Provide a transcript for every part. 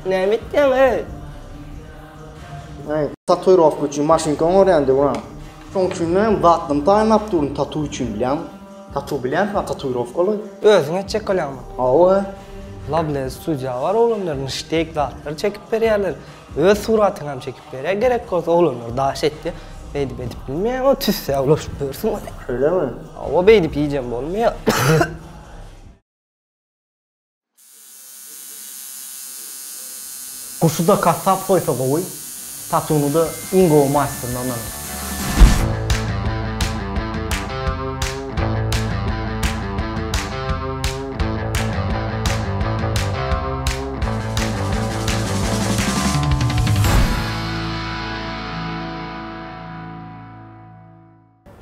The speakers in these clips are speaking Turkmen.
Näme etýäň eý? Eý, tatuirowka üçin maşynka oňarýan Döwran. Şoň üçin hem zatlaryny taýynlap durun tatu üçin bilýäňmi? Tatu bilýänsiň-a tatuirowkaly. Özüň etjek bolýaňmy? Hawa. Lablez studiýa bar oglanlar niştek zatlar çekip berýärler. Öz suratyňam çekip berýär gerek bolsa oglanlar daş etýär. Beýdip edip bilmeýäň o tüssä ulaşyp ýörsüň. Şeýlemi? Hawa beýdip hijem bolmaýar. Guşy-da gassap goýsa gowy, tatuny-da iň gowy masterine ynanyň.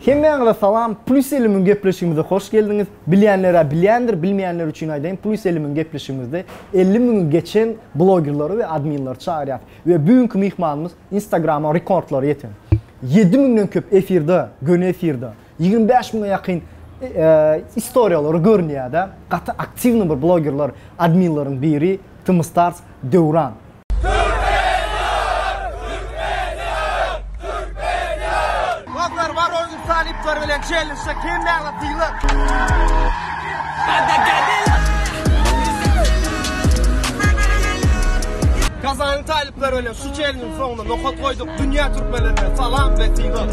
Hemmäňize salam, Plus 50 müň gepleşigimize hoş geldiňiz. Bilýänler-ä bilýändir, bilmeýänler üçin aýdaýyn, Plus 50 müň gepleşigimizde 50 müňi geçen blogerleri we adminleri çagyrýas. We bu günki myhmanymyz Instagrama rekordlary ýeten. 7 müňden köp efirde, göni efirde, 25 müňe ýakyn istoriýalary görünýär-de. Gaty aktiwnyý bir blogerler, adminleriň biri Tmstars Döwran. Dostlar Waronin talyplar bilen çelişe hemmäňize sylag. Kazanyň talyplary bilen şu çeliniň soňuna nokat goýduk. Dünýä türkmenlerine salam we sylag.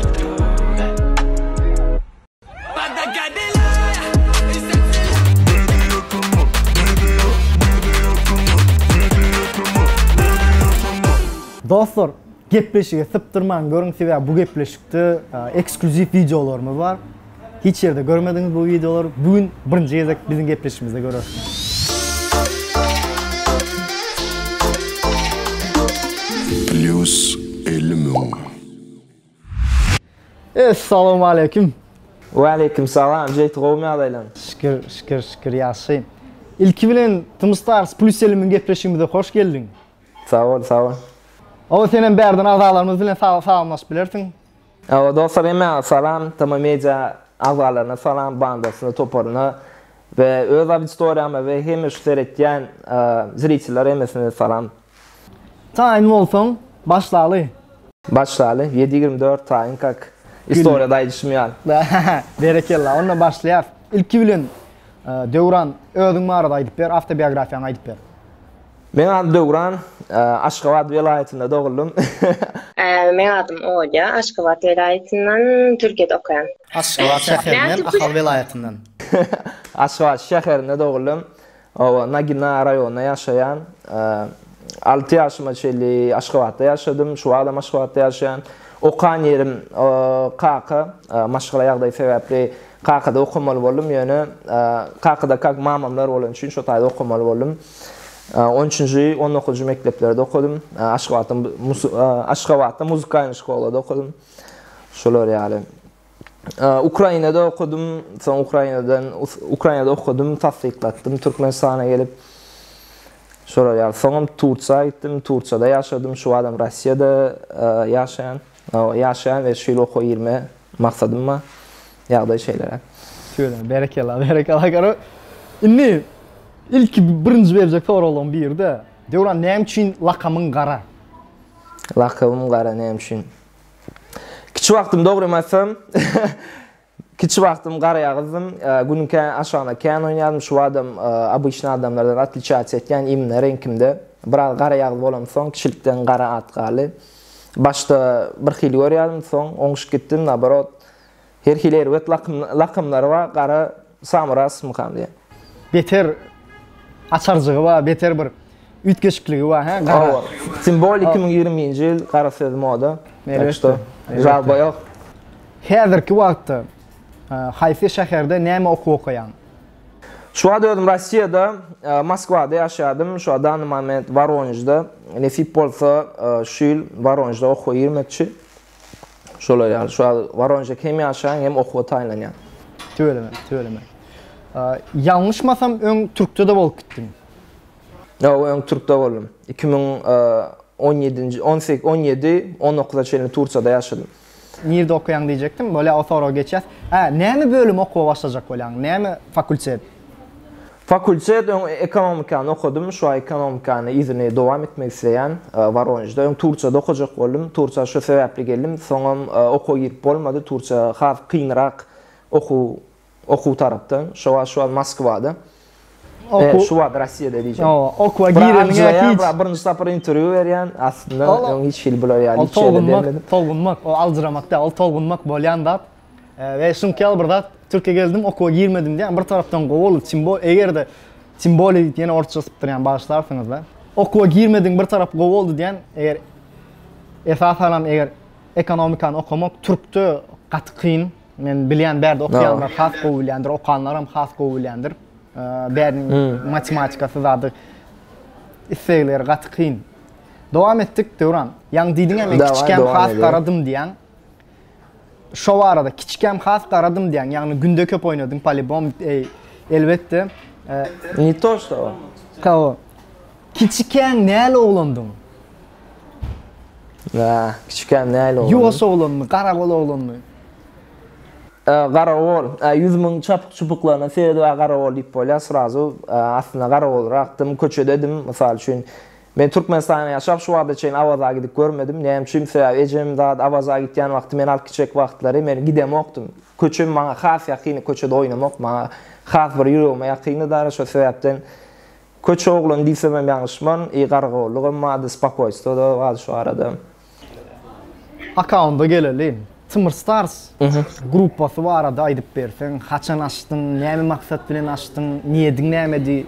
Dostlar gepleşigi sypdyrman görüň sebäbi bu gepleşikde eksklýuziw wideolarymyz bar. Hiç ýerde görmediňiz bu wideolary. Bu gün birinji gezek biziň gepleşigimizde görersiňiz. Plýus 50 müň. Essalawmaleýkim. Waleýkim salam Jeýti gowumy ýagdaýlaň? Şükür şükür şükür ýagşy. Ilki bilen Tmstars plus 50 mün gepleşigimize hoş geldiň. Sag bol sag bol. Hawa senem bärden agzalarymyz bilen salamlaşyp bilersiň. Hawa dostlar hemmäňize salam TM Media agzalaryna salam bandasyna toparyna we öz auditoriýama we hemme şu seretýän zritellara hemmesine salam. Taýyn bolsaň, başlaly. Başlaly. Ýedi 24 taýyn kak. Istoriýada aýdyşym ýaly. Berekella. Onda başlaýas. Ilki bilen Döwran özüň barada aýdyp ber, awtobiografiýaňy aýdyp ber. Meň adym Döwran, Aşgabat welaýatynda doguldym. Meň adym Olýa, Aşgabat welaýatyndan, Türkiýede okaýan. Aşgabat şäherinden, Ahal welaýatyndan. Aşgabat şäherinde doguldym. Hawa, Nagina raýonynda ýaşaýan. Alty ýaşyma çenli Aşgabatda ýaşadym. Şu wagtam Aşgabatda ýaşaýan. Okan ýerim Kaka. Maşgala ýagdaýy sebäpli Kakada okamaly boldum. Ýöne Kakada kak mamamlar bolany üçin şo taýda okamaly boldum. On üçünji, on dokuzynjy mekdeplerde okadym. Aşgabatda Aşgabatda muzykalnyý şkolada okadym. Şolar ýaly. Ukrainada okadym, soň Ukrainadan Ukrainada okadym, tassyklatdym Türkmenistana gelip. Şolar ýaly. Soňam Tursiýa gitdim, Tursiýada ýaşadym, şu adam Russiýada ýaşaýan. Ýaşaýan we şu ýyl okuwa girme maksadym bar. Ýagdaý şeýleräk. Şeýle, berekella, berekella. Gara, indi ilki birinji berjek soraglaryň biri-de, Döwran näme üçin lakamyň Gara? Lakamym Gara näme üçin? Kiçi wagtym dogrymy aýtsam, kiçi wagtym garaýagyzdym. Günüň kän aşagyna kän oýnadym. Şu badam obyçny adamlardan otliçatsiýa etýän imенно reňkimde. Biraz garaýagyz bolamsoň, kiçilikden gara at galdy. Başda bir hili görýärdim, soň oňşup gitdim, naborot. Her hili erbet lakamlary bar, gara samurasmykam diýen. Beter açarjygy bar, beter bir üýtgeşikligi bar, hä, gara. Hawa. Tym bolее 2020-nji ýyl gara söz moda. Tak şto, žalba ýok. Häzirki wagtda haýsy şäherde näme okuw okaýaň? Şu wagt özüm Rossiýada, Moskwada ýaşadym. Şu wagt dany moment Woronežde. Nesip bolsa şu ýyl Woronežde okuwa girmekçi. Şolar ýaly. Şu wagt Woronežde hem ýaşaýan, hem okuwa taýynlanýan. Tüweleme, tüweleme. Ýalňyşmasam öň Türkde-de bolup gitdiň. Ýok, öň Türkde boldum. 2017-nji, 18, 17, 19-a çenli Tursiýada ýaşadym. Nirde okaýaň diýjekdim. Bolýa o soraga geçýäs. Hä, näme bölüm okuwa başlajak bolýaň? Näme fakultet? Fakultet öň ekonomikany okadym, şu aý ekonomikany yzyny dowam etmek isleýän Woronežde. Öň Turkiýada okajak boldum. Turkiýa şu sebäpli geldim. Soňam okuwa girip bolmady. Turkiýa has kynrak okuw okuw tarapdan. Şo wagt şu wagt Moskwada. Oku Şu wagt Rossiýada diýjek. Hawa, okuwa gireniňe hiç. Birinji sapar interwýu berýän. Aslynda öň hiç hili bular ýaly Ol hiç ýerde tolgunmak, bermedim. tolgunmak, o aljyramak däl, ol tolgunmak bolýan zat. We şuňky ýaly bir zat, Türkiýä geldim, okuwa girmedim diýýän, bir tarapdan gowy boldy, timbo, eger-de tim bolýa diýip ýene orsça sypdyrýan, bagyşlarsyňyz-da. Okuwa girmediň bir tarapy gowy boldy diýýän, eger esasanam eger ekonomikany okamak türkde gaty kyn. Men bilýän bärde okaýanlar has gowy bilýändir, okanlaram has gowy bilýändir. Bäriniň matematikasy zady islegleri gaty kyn. Dowam etdik Döwran. Ýaňy diýdiň-ä men kiçikäm has garadym diýýäň. Şo barada kiçikäm has garadym diýýäň, ýagny günde köp oýnadyň polibom, eý, elbetde. Ne to što. Hawa. Kiçikäň näl oglandyň? Nä, kiçikäm näl oglandym? Ýuwaş oglanmy, garagol oglanmy? Garagol. Ýüzümiň çapyk-çupuklaryna seredip-ä garagol diýip bolýar srazu. Aslynda garagolrakdym, köçededim, mysal üçin. Men Türkmenistanda ýaşap şu wagta çenli Awaza gidip görmedim. Näme üçin? Sebäbi ejem zat Awaza gitýän wagty meni alyp gitjek wagtlary men gidemokdym. Köçem maňa has ýakyny köçede oýnamak maňa has bir ýüregime ýakyndy dara şo sebäpden köçe oglany diýsemem ýalňyşman i gargollugam bardy spokoýstwo-da bardy şu arada. Akkaunda geleli. Tmr Stars gruppasy barada aýdyp berseň, haçan açdyň, näme maksat bilen açdyň, niýediň nämedi?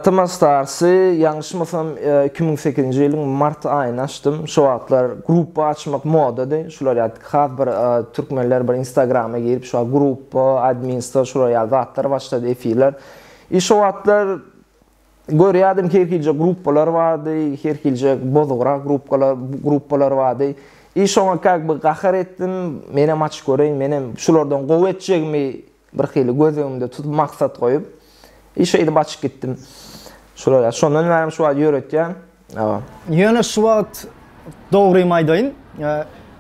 Tmr Starsy ýalňyşmasam 2008-nji ýylyň mart aýynda açdym. Şo wagtlar gruppa açmak modady. Şular ýaly has bir türkmenler bir instagrama girip şu wagt gruppa, adminstwo şular ýaly zatlar başlady efirler. I şo wagtlar Görýärdim her hilje gruppalar bardy, her hilje bozugrak grupkalar, gruppalar bardy. I şoňa kak by gahar etdim, menem açyp göreýin, menem şulardan gowy etjegimi bir hili göz öňümde tutup maksat goýup, i şeýdip açyp gitdim. Şular ýaly. Şondan bärem şu wagt ýöretýän. Hawa. Ýöne şu wagt dogrymy aýdaýyn,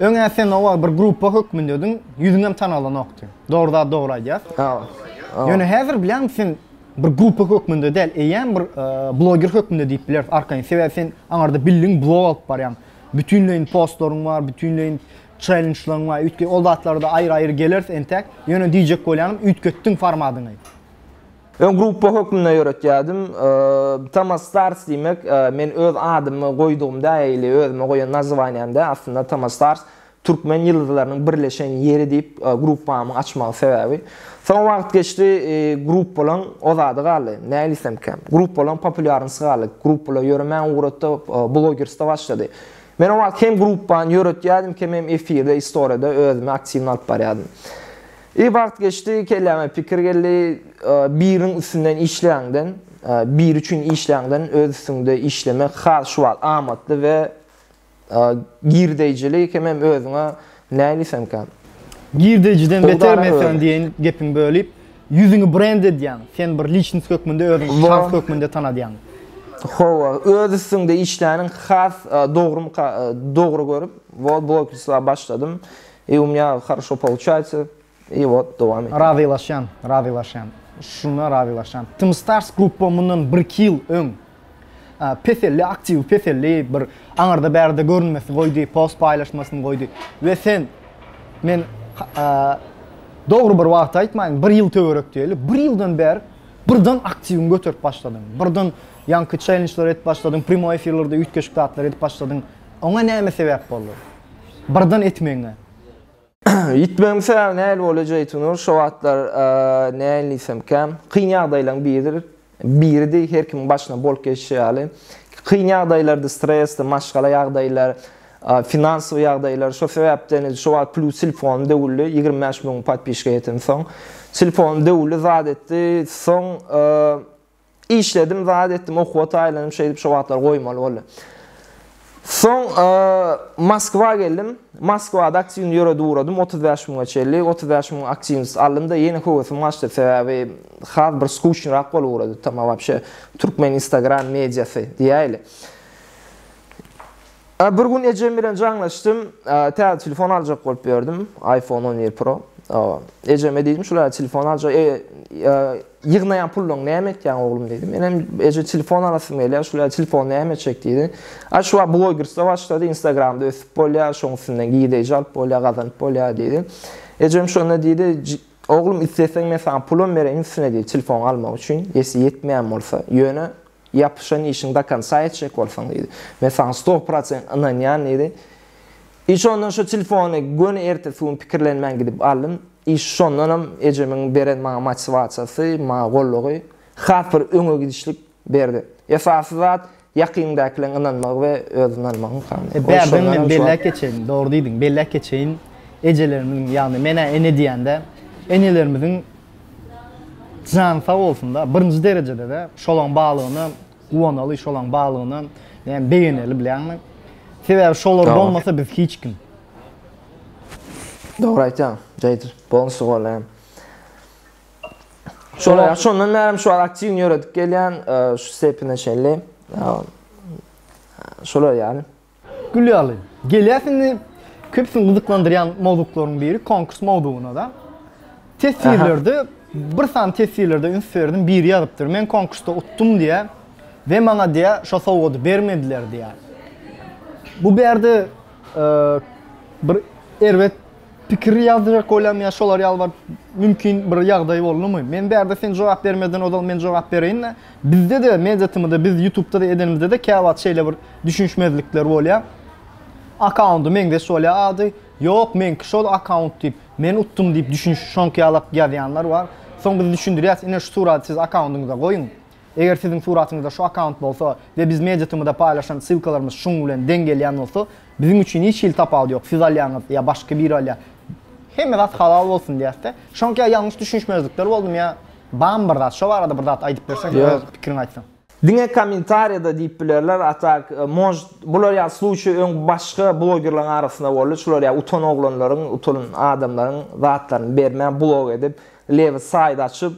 öň-ä sen o wagt bir gruppa hökmündediň, ýüzüňem tanalanokdy. Dogry zady dogry aýdýas. Hawa. Ýöne häzir bilýäňmi sen bir gruppa hökmünde däl, eýýäm bir bloger hökmünde diýip bileris arkaýyn. Sebäbi sen aňarda bildigiň blog alyp barýaň. Bütinleýin postlaryň bar, bütinleýin çellenjleriň bar. Üýtge ol zatlara-da aýry-aýry geleris entäk. Ýöne diýjek bolýanym üýtgetdiň formadyňy. Öň gruppa hökmünde ýöretýärdim. Tama Stars diýmek men öz adymy goýdugym däl ili özüme goýan nazwaniýam däl. Aslynda Tama Stars Türkmen ýyldyzlarynyň birleşen ýeri diýip gruppamyň açmagy sebäbi. Soň wagt geçdi gruppalaň o zady galdy. Nähili diýsemkäm. Gruppalaň populýarnosy galdy. Gruppalar ýöremän ugratdy, blogerstwo başlady. Men o wagt hem gruppany ýöretýärdim, hem efirde, istoriýada özümi aktiwno alyp barýardym. I wagt geçdi, kelläme pikir geldi, biriniň üstünden işläňden, biri üçin işläňden öz üstüňde işlemek has şu wagt amatly we girdeýjili hemem özüňe näme diýsemkäm. Girdejiden beter men sen diýeýin gepiňi bölüp, ýüzüňi brend edýäň, sen bir liçnost hökmünde özüňi şahs hökmünde tanadýaň. Hawa, öz üstüňde işläniň has dogrumyka dogry görüp, wot bloggerstwa başladym. I u mnýa horoşo poluçaýtsa, i wot dowam edýän. Razylaşýan, razylaşýan. Şuna razylaşýan. Tmstars gruppa mundan birki ýyl öň peseldi, aktiwi peseldi, bir aňyrda bärde görünmesini goýdy, post paýlaşmasyny goýdy. We sen men dogry bir wagty aýtmaýyn, bir ýyl töwerek diýeli, bir ýyldan bäri birden aktiwiňi göterip başladyň. Birden ýaňky çellenjleri edip başladyň, primoý efirlerde üýtgeşik zatlar edip başladyň. Oňa näme sebäp boldy? Birden etmegiňe. Ýitmegiň sebäbi nähili boldy Jeýtunur? Şo wagtlar nähili diýsemkäm, kyn ýagdaýlaryň biridir. Biridi, her kimiň başyna bolup geçişi ýaly. Kyn ýagdaýlardy, stresdi, maşgala ýagdaýlar, finansowy ýagdaýlar. Şo sebäpden şo wagt plus telefonym döwüldi, 25 müň podpiçka ýetensoň. Telefonym döwüldi, zat etdi. Soň Işledim, zat etdim, okuwa taýýarlandym, şeýdip şo wagtlar goýmaly boldy. Soň Moskwa geldim. Moskwada aktiwny ýöredip ugradym, 35 müňe çenli. 35 müň aktiwnost aldym-da, ýene höwesim gaçdy. Sebäbi has bir skuçnyrak bolup ugrady. Tam wapşe türkmen instagram mediasy diýäýeli. Bir gün ejem bilen jaňlaşdym. Täze telefon aljak bolup ýördüm. iPhone 11 Pro. Ejeme diýdim, şular telefon aljak, e, ýygnaýan pullaryňy näme etýäň oglum diýdi. Menem eje telefon alasym gelýär, şular telefon näme etjek diýdi. A şu wagt blogerstwo başlady, Instagramda ösüp bolýar, şoň üstünden girdeji alyp bolýar, gazanyp bolýar diýdi. Ejem şonda diýdi, oglum isleseň men saňa pulam bereýin üstüne diýdi, telefon almak üçin, ýesi ýetmeýän bolsa. Ýöne ýapyşan işiňi do konca etjek bolsaň diýdi. Men saňa sto prosent ynanýan diýdi. I şondan şo telefony göni ertesi gün pikirlenmän gidip aldym. I şondanam ejemiň beren maňa motiwasiýasy, maňa goldagy has bir öňe gidişlik berdi. Esasy zat ýakynyňdakylaryň ynanmagy we öz ynanmagyň E, bärden men belläp geçeýin, dogry diýdiň, belläp geçeýin, ejelerimiziň, ýagny men-ä ene diýende, enelerimiziň jany sag bolsun-da, birinji derejede-de şolaň barlygyna guwanaly, şolaň barlygyna näme begeneli bilýäňmi? Sebäbi şolar bolmasa biz hiç kim. Dogry aýtýaň, Jeýdir. Bolmuşy gollaýan. Şolar şondan bärem şu aktiw ýöredip gelýän şu stepine çenli. Şolar ýaly. Gül ýaly. Gelýäs indi köpüsini gyzyklandyrýan mowzuklaryň biri konkurs mowzugyna-da. Teswirlerde bir sany teswirlerde üns berdim, biri ýazypdyr, men konkursda utdum diýýär we maňa diýýär şo sowgady bermediler diýýär. Bu bärde bir erbet pikir ýazjak bolýarmy ýa şolar ýaly bir mümkin bir ýagdaý boldumy? Men bärde sen jogap bermezden ozal men jogap bereýin-de. Bizde-de Media TM-da biz YouTube'da-da edenimizde-de käwagt şeýle bir düşünişmezlikler bolýar. Akkaundy meňzeş bolýar ady. Ýok, meňki şol akkaunt diýip, men utdum diýip düşüniş şoňky ýalak ýazýanlar bar. Soň biz düşündirýäs, ine şu suraty siz akkaundyňyza goýuň. Eger siziň suratyňyzda şu akkaunt bolsa we biz Media TM-da paýlaşan ssylkalarymyz şuň bilen deň gelýän bolsa, biziň üçin hiç hili tapawudy ýok, siz alýaňyz ýa başga biri alýar. Hemme zat halal bolsun diýäs-de. Şoňky ýa ýalňyş düşünişmezlikler boldumy ýa barmy bir zat, şo barada bir zat aýdyp berseň, öz pikiriňi aýtsaň. Diňe kommentariýada diýip bilerler a tak может bular ýaly sluçiý öň başga blogerlaryň arasynda boldy şular ýaly utan oglanlaryň utan adamlaryň zatlaryny bermän blog edip lewy saýt açyp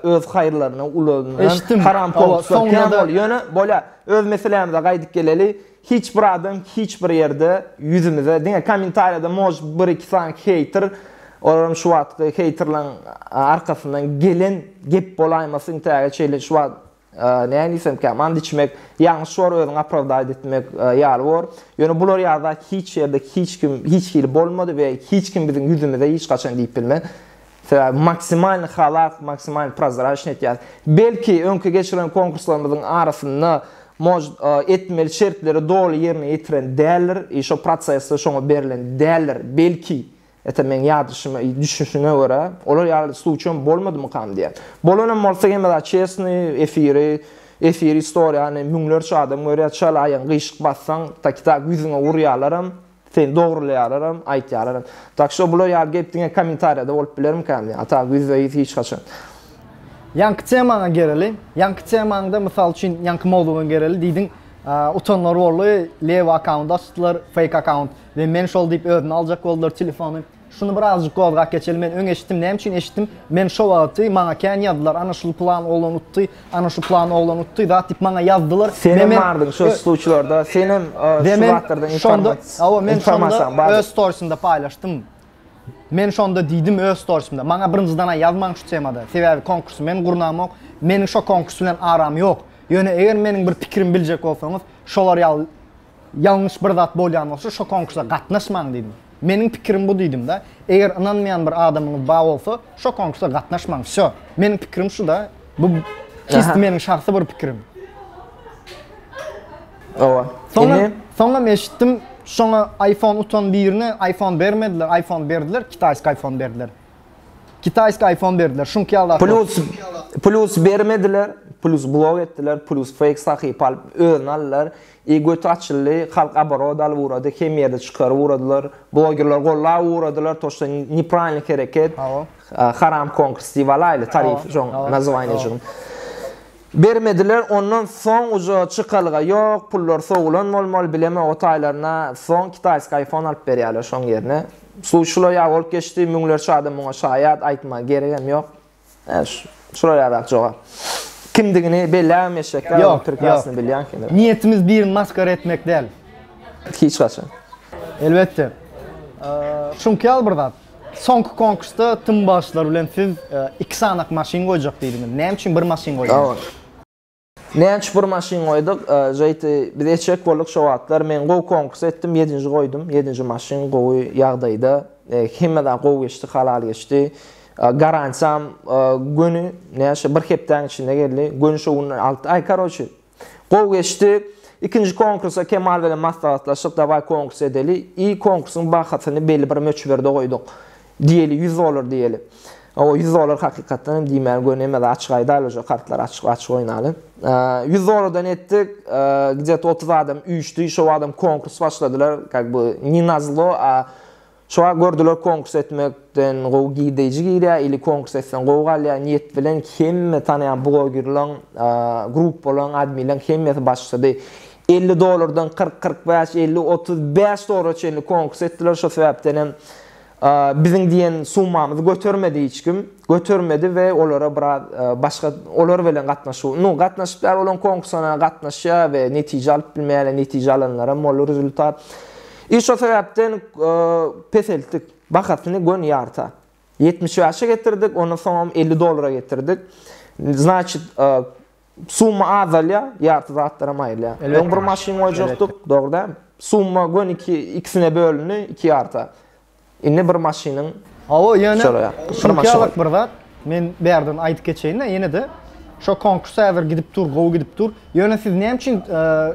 öz haýyrlaryna ulanan haram konkurslar kän boldy ýöne bolýa öz meselämize gaýdyp geleli hiç bir adam hiç bir ýerde ýüzümize diňe kommentariýada может bir iki sany heýter olaram şu wagtky heýterlaň arkasyndan gelen gep bolaýmasyn täge şeýle şu wagt näme diýsemkäm and içmek ýalňyş bor özüňi opravdaýt etmek ýaly bor ýöne bular ýaly zat hiç ýerde hiç kim hiç hili bolmady we hiç kim biziň ýüzümize hiç haçan diýip bilmez sebäbi maksimalny halal maksimalny prozraçnyý etýäris belki öňki geçiren konkurslarymyzyň arasynda может etmeli şertleri doly ýerine ýetiren däldir i şo prosesde şoňa berlen däldir belki Ete meň ýadyşyma, düşünişime görä, olar ýaly sluçam bolmadymykam diýýän. Bolanam bolsa hemme zat çesny, efiri, efiri istoriýany müňlerçe adam görýär, çal aýagyňy gyşyk bassaň, taki tak ýüzüňe urýarlaram, seni dogrulaýarlaram, aýtýarlaram. Tak şo bular ýaly gep diňe kommentariýada bolup bilermikäm diýýän, a tak ýüzbe-ýüz hiç haçan. Ýaňky temaňa geleli. Ýaňky temaňda mysal üçin ýaňky mowzuga geleli diýdiň, utanlar boldy, lewy akkaunt açdylar, fake akkaunt. We men şol diýip özüne aljak boldular telefony. Şuny bir azjyk gozgap geçeli men öň eşitdim näme üçin eşitdim men şo wagty maňa kän ýazdylar ana şul pylan oglan utdy ana şu pylan oglan utdy zat diýip maňa ýazdylar Senem bardyň şo sluçlarda senem şu zatlardan informasiýaň bardy. Öz storiesinde paýlaşdym. Men şonda diýdim öz storiesinde maňa birinji dana ýazmaň şu temada sebäbi konkursy men gurnamok meniň şo konkurs bilen aram ýok ýöne eger meniň bir pikrimi biljek bolsaňyz şolar ýaly Ýalňyş bir zat bolýan bolsa şo konkursa gatnaşmaň diýdim. Meniň pikirim bu diýdim-de. Eger ynanmaýan bir adamyňyz bar bolsa şo konkursa gatnaşmaň. Wsё. Meniň pikirim şu-da. Bu çist meniň şahsy bir pikirim. Hawa. Soňam, soňam eşitdim, şoňa iPhone utan birine iPhone bermediler, iPhone berdiler, kitaýski iPhone berdiler. Kitaýski iPhone berdiler. Şuňky ýaly zatlar. Plus plus bermediler, plus blok etdiler, plus fake sahypa alyp özüni aldylar. I göti açyldy, halk oborot alyp ugrady, hem ýerde çykaryp ugradylar. Blogerler gollap ugradylar, to şto nepravilnyý hereket. Haram konkurs diýip alaýly tarif şoň nazwaniýajygyn. Bermediler ondan soň uja çykalga ýok pullar sowulan bolmaly bilemok o taýlaryna soň kitaýski iPhone alyp berýärler şoň ýerine su şular ýaly bolup geçdi müňlerçe adam muňa şaýat aýtmaga geregem ýok şular ýalyrak jogap kimdigini belläbem geçjek däl Ýok, prekrasno ýok. bilýän kimdir Niýetimiz birini maskara etmek däl. hiç haçan. Elbetde. Şuňky ýaly bir zat. Soňky konkursda Tym bagşylar bilen siz iki sanak maşyn goýjak diýdiňiz. Näme üçin bir maşyn goýduňyz? Näme üçin bir maşyn goýduk? Žeýti biz etjek bolduk şo wagtlar. Men gowy konkurs etdim, ýedinji goýdum. Ýedinji maşyn gowy ýagdaýda. Hemme zat gowy geçdi, halal geçdi. Garantiýam göni näçe bir hepdäň içinde geldi. Göni şo gün alty aý karoçi. Gowy geçdi. Ikinji konkursa Kemal bilen maslahatlaşdyk, dawaý konkurs edeli. I konkursyň bahasyny belli bir möçberde goýduk. Diýeli 100 dollar diýeli. O 100 dollar hakykatdan hem diýmän göni emez açyk aýdaýly uje kartlar açyk açyk oýnaly. 100 dollardan etdik. Gde-to 30 adam üýşdi. Şo adam konkurs başladylar. Kak bu ne nazlo, a Şoňa gördüler konkurs etmekden gowy girdeýji girýär ili konkurs etseň gowy galýar niýet bilen hemme tanaýan blogerlaň gruppalaň adminleň hemmesi başlady 50 dollardan 40 45 50 35 dollara çenli konkurs etdiler şo sebäpdenem biziň diýen summamyzy götermedi hiç kim götermedi we olara biraz başga olar bilen gatnaşyp nu gatnaşyp däl olaň konkursyna gatnaşýar we netije alyp bilmeýärler netije alanlaram boldy rezultat I şo sebäpden peseltdik. Bahasyny göni ýarta. 75-e getirdik, ondan soňam 50 dollara getirdik. Znaçit, summa azalýar, ýarty zatlaram aýrylýar. Öň bir maşyn goýjakdyk, dogry dälmi? Summa göni iki, ikisine bölündi, iki ýarta. Indi bir maşynyň Hawa, ýöne şuňky ýalak bir zat, men bärden aýdyp geçeýin-de, ýene-de şo konkurs häzir gidip dur, gowy gidip dur. Ýöne siz näme üçin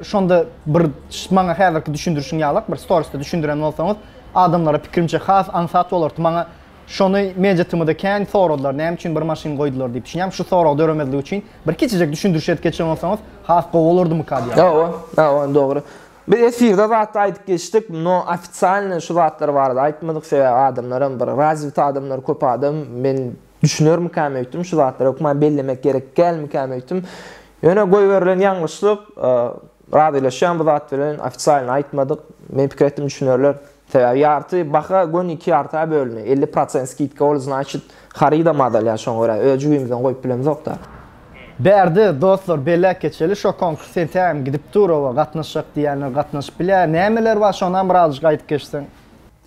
şonda bir maňa häzirki düşündirişiň ýalak bir storisde düşündiren bolsaňyz, adamlara pikirimçe has aňsat bolardy. Maňa şony Media TM-da kän soradylar, näme üçin bir maşyn goýdular diýip. Düşünýäňmi? Şu sorag döremezligi üçin bir kiçijek düşündiriş edip geçen bolsaňyz has gowy bolardymyka diýýän. Hawa, hawa, dogry. Biz efirde zatda aýdyp geçdik, no ofitsialny şu zatlar barada aýtmadyk, sebäbi adamlaram bir razwit adamlar köp adam, men düşünermikäm öýtdüm şu zatlary hökman bellemek gerek dälmikäm öýtdüm. Ýöne goýberilen ýalňyşlyk, razylaşýan bu zat bilen ofitsialny aýtmadyk, men pikir etdim düşünerler. Sebäbi ýarty baha göni iki ýarta bölündi, 50 prosent skidka ol znaçit harydam azalýar şoňa görä öz jübimizden goýup bilemzokda. Bärde dostlar belläp geçeli şo konkurs entägem gidip dur oba gatnaşjak diýýänler gatnaşyp bilýär nämeler bar şonam birazjyk aýdyp geçseň.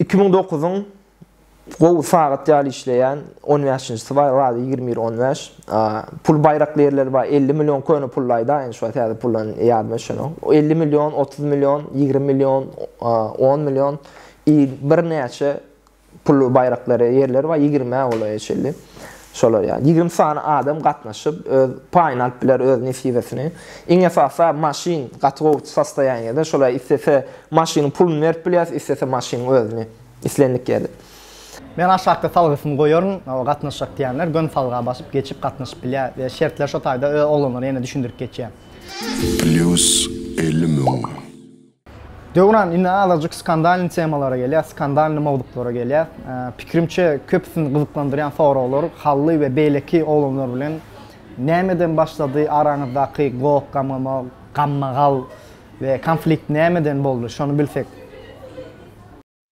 2009-yň gowy sagat ýaly işleýän on bäşinjisi bar razy 21 15 pul baýrakly ýerleri bar 50 million köne pully aýdaýyn şu täze puldan ýadyma düşenok 50 million 30 million 20 million 10 million i birnäçe Pully baýraklary ýerleri bar ýigrimä golaýa çenli. Şolar ýaly. 20 sany adam gatnaşyp öz paýyny alyp biler öz nesibesini. Iň esasy maşyn gaty gowy sostoýaniýada şolar islese maşynyň puluny berip bilýär islese maşynyň özüni islendik ýerde. Men aşakda salgysyny goýaryn gatnaşjak diýenler göni salga basyp geçip gatnaşyp bilýär we şertler şo taýda öz oglanlar ýene düşündirip geçýär. Plýus 50 müň. Döwran, indi azajyk skandalnyý temalara gelýäs, skandalnyý mowzuklara gelýäs. Pikirimçe, köpüsini gyzyklandyrýan soraglar Hally we beýleki oglanlar bilen nämeden başlady araňyzdaky goh-gamgama, gammagal we konflikt nämeden boldy, şony bilsek.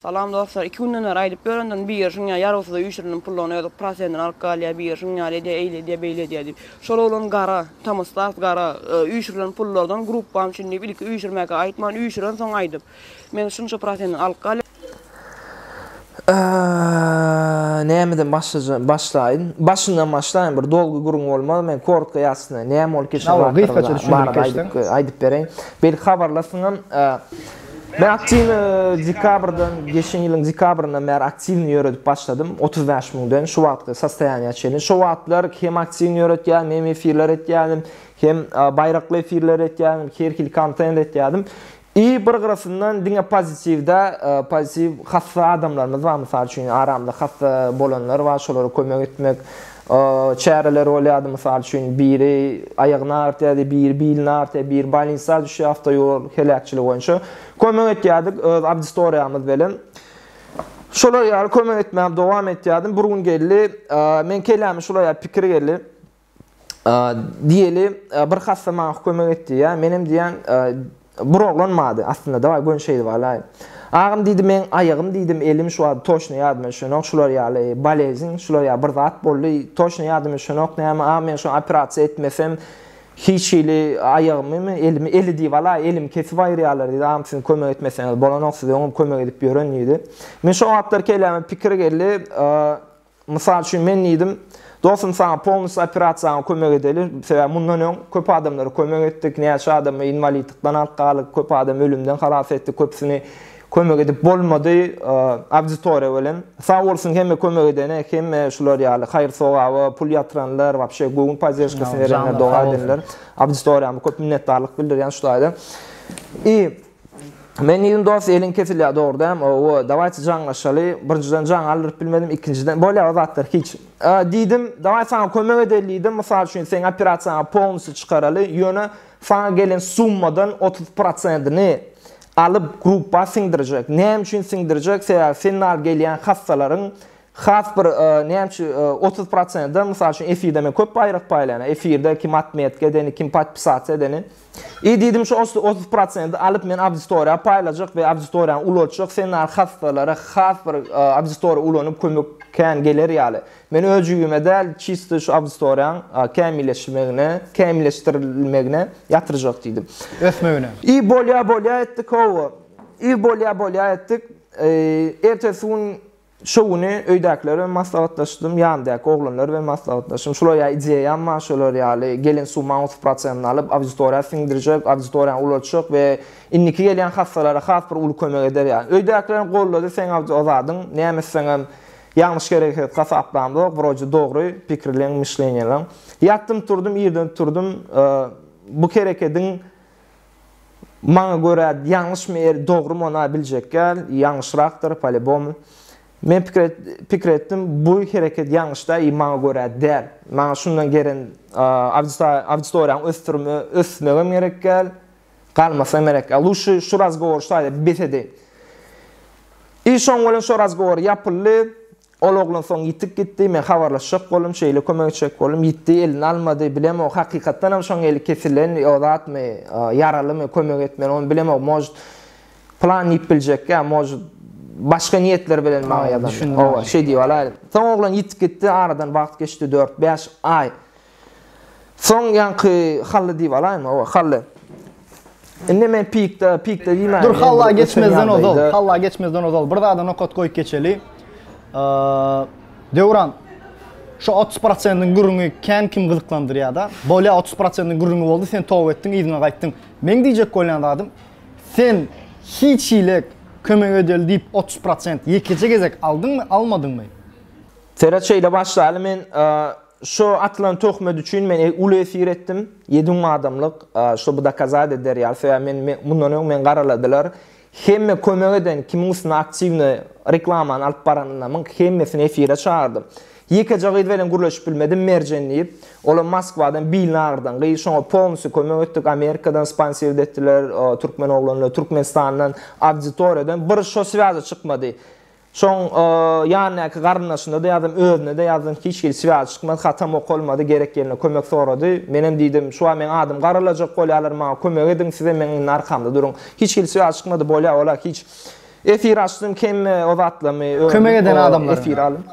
Salam dostlar iki günden bäri aýdyp ýörendirin biri şuň ýaly ýarawsyza üýşürilen pullaryny öz prosentini alyp galýar biri şuň ýaly edýär eýle edýär beýle edýär diýip şol oglan gara Tamyslas gara üýşürilen pullardan gruppam üçin diýip ilki üýşürmäkä aýtman üýşüren soň aýdyp men şunça prosentini alyp galýar Nämeden başlajak başlaýyn. Başyndan başlaýyn bir dolgy gürrüň bolmaz. Men korotko ýasna näme bolup geçen zatlar barada aýdyp aýdyp bereýin. Belki habarlarsyňam. Men aktiwny dekabrdan, geçen ýylyň dekabryndan bäri aktiwny ýöredip başladym. 35 müňden şu wagtky sostoýaniýa çenli. Şo wagtlar hem aktiwny ýöretýärdim, hem efirler etýärdim, hem baýrakly efirler etýärdim, her hili kontent etýärdim. I bir gyrasyndan diňe pozitiwda, pozitiw hassa adamlarymyz bar, mysal üçin, aramyzda hassa bolanlar bar, şolara kömek etmek çäreleri bolýardy, mysal üçin, biri aýagyny agyrtýardy, biri bilini agyrtýar, biri bolnisa düşýär awtoýol heläkçiligi boýunça. Kömek etýärdik öz auditoriýamyz bilen. Şolar ýaly kömek etmäge dowam etýärdim. Bir gün geldi, meň kelläme şular ýaly pikir geldi. Diýeli, bir hassa maňa kömek et diýýär. Menem diýýän, bir oglan bardy, aslynda dawaý göni şeýdip alaýyn. Agam diýdi, meň aýagym diýdim, elim şu wagt toçno ýadyma düşenok, şular ýaly bolezn, şular ýaly bir zat boldy, toçno ýadyma düşenok näme, agam men şony operasiýa etmesem, Hiç hili aýagymymy, elimi, eli diýip alaý, elimi kesip aýyrýarlar diýdi. Agam siziň kömek etmeseňiz bolanok, siz öňem kömek edip ýören diýdi. Men şo wagtlar kelläme pikir geldi. Mysal üçin men diýdim, dostum saňa polnusy operasiýaňa kömek edeli, sebäbi mundan öň köp adamlara kömek etdik, näçe adamy inwalidlikden alyp galdyk, köp adamy ölümden halas etdik, köpüsini kömek edip bolmady auditoriýa bilen. Sag bolsun hemme kömek edene, hemme şular ýaly haýyr-sogaba pul ýatyranlar, wapşe göwün podderžkasyny berenler, doga edenler. Auditoriýama köp minnetdarlyk bildirýän şu taýda. I Men diýdim dost eliň kesilýär dogry dämi? Owo, dawayçy jaňlaşaly. Birinjiden jaň aldyryp bilmedim, ikinjiden bolýar o zatlar hiç. Diýdim, daway saňa kömek edeli diýdim. Mysal üçin seň operasiýaňa polnusy çykaraly, ýöne saňa gelen summadan 30 prosentini alyp gruppa siňdirjek. Näme üçin siňdirjek? Sebäbi senden gelýän hassalaryň has bir näme üçin 30 prosentden mysal üçin efirde men köp baýrak paýlaýan. Efirde kim otmetka edeni, kim podpisasiýa edeni. I diýdim şu 30 prosenti alyp men auditoriýa paýlajak we auditoriýany ulaltjak, sen ýaly hassalara has bir auditoriýa ulanyp kömek kän geler ýaly. Men öz jübime däl, çisto şu auditoriýaň kämilleşmegine, kämilleşdirilmegine ýatyrjak diýdim. Ösmegine. I bolýa bolýa etdik hawa. I bolýa bolýa etdik. Ertesi gün Şo güni öýdäkiler bilen maslahatlaşdym, ýanymdaky oglanlar bilen maslahatlaşdym. Şular ýaly ideýam bar, şolar ýaly gelen summaň 30 prosentini alyp, auditoriýa siňdirjek, auditoriýany ulaltjak we indiki gelýän hassalara has bir uly kömek eder ýaly. Öýdäkilerem goldady, seň o zadyň, näme etseňem ýalňyş hereket hasaplamzok, wroje dogry pikirleň, myşleniýeleň. Ýatdym turdum, irden turdum, bu herekediň Maňa görä ýalňyşmy er dogrymy ona biljek däl, ýalňyşrakdyr polibom. Men pikir pikir etdim bu hereket ýalňyş däl i maňa görä däl. Maňa şundan geren auditoriýaň ösdürme ösmegem gerek däl, galmasam gerek däl. Luşy şu razgowor şu taýda bes edeýin. I şoň bilen şo razgowor ýapyldy. Ol oglan soň ýitip gitdi, men habarlaşjak boldum, şeýle kömek etjek boldum, ýitdi, elini almady, bilemok, hakykatdanam şoň eli kesilen o zatmy, ýaralymy, kömek etmeli, ony bilemok, может, plan diýip biljek ýa, может, başga niýetler bilen maňa ýazan, owa, şeý diýip alaýyn. Soň oglan ýitip gitdi, aradan wagt geçdi, dört-bäş aý. Soň ýaňky Hally diýip alaýynmy? Owa, Hally. Indi men pikde, pikde diýmäýin. Dur, Halla geçmezden ozal, Halla geçmezden ozal bir zada nokat goýup geçeli. Döwran, şu 30 prosentiň gürrüňi kän kim gyzyklandyrýar-da. Bolýa 30 prosentiň gürrüňi boldy, sen toba etdiň, yzyňa gaýtdyň. Meň diýjek bolýan zadym, sen hiç hili kömek edeli diýip 30 prosent ýekeje gezek aldyňmy, almadyňmy? Seret şeýle başlaly men Şo atylan töhmet üçin men uly efir etdim, 7000 adamlyk, ştoby dokazat eder ýaly, sebäbi men mundan öň meni garaladylar. Hemme kömek eden, kimiň üstüne aktiwny reklamany alyp baranynamyň hemmesini efire çagyrdym. Ýekeje gyz bilen gürleşip bilmedim, Merjen diýip. Olam Moskwadan bilini agyrdan gyz, şoňa polnusýu kömek etdik, Amerikadan sponsird etdiler, türkmen oglanlar, Türkmenistandan, auditoriýadan bir şo swýaza çykmady. Soň ýanyndaky garyndaşyna-da ýazdym, özüne-de ýazdym, hiç hili swýaz çykmady, hatam okalmady, gerek ýerinde kömek sorady. Menem diýdim, şu wagt meň adymy garalajak bolýarlar, maňa kömek ediň, sizem meň indi arkamda duruň. Hiç hili swýaz çykmady, bolýa ola hiç. Efir açdym, hemme o zatlamy ördüm. Kömek eden adamlaryň. Efir aldym.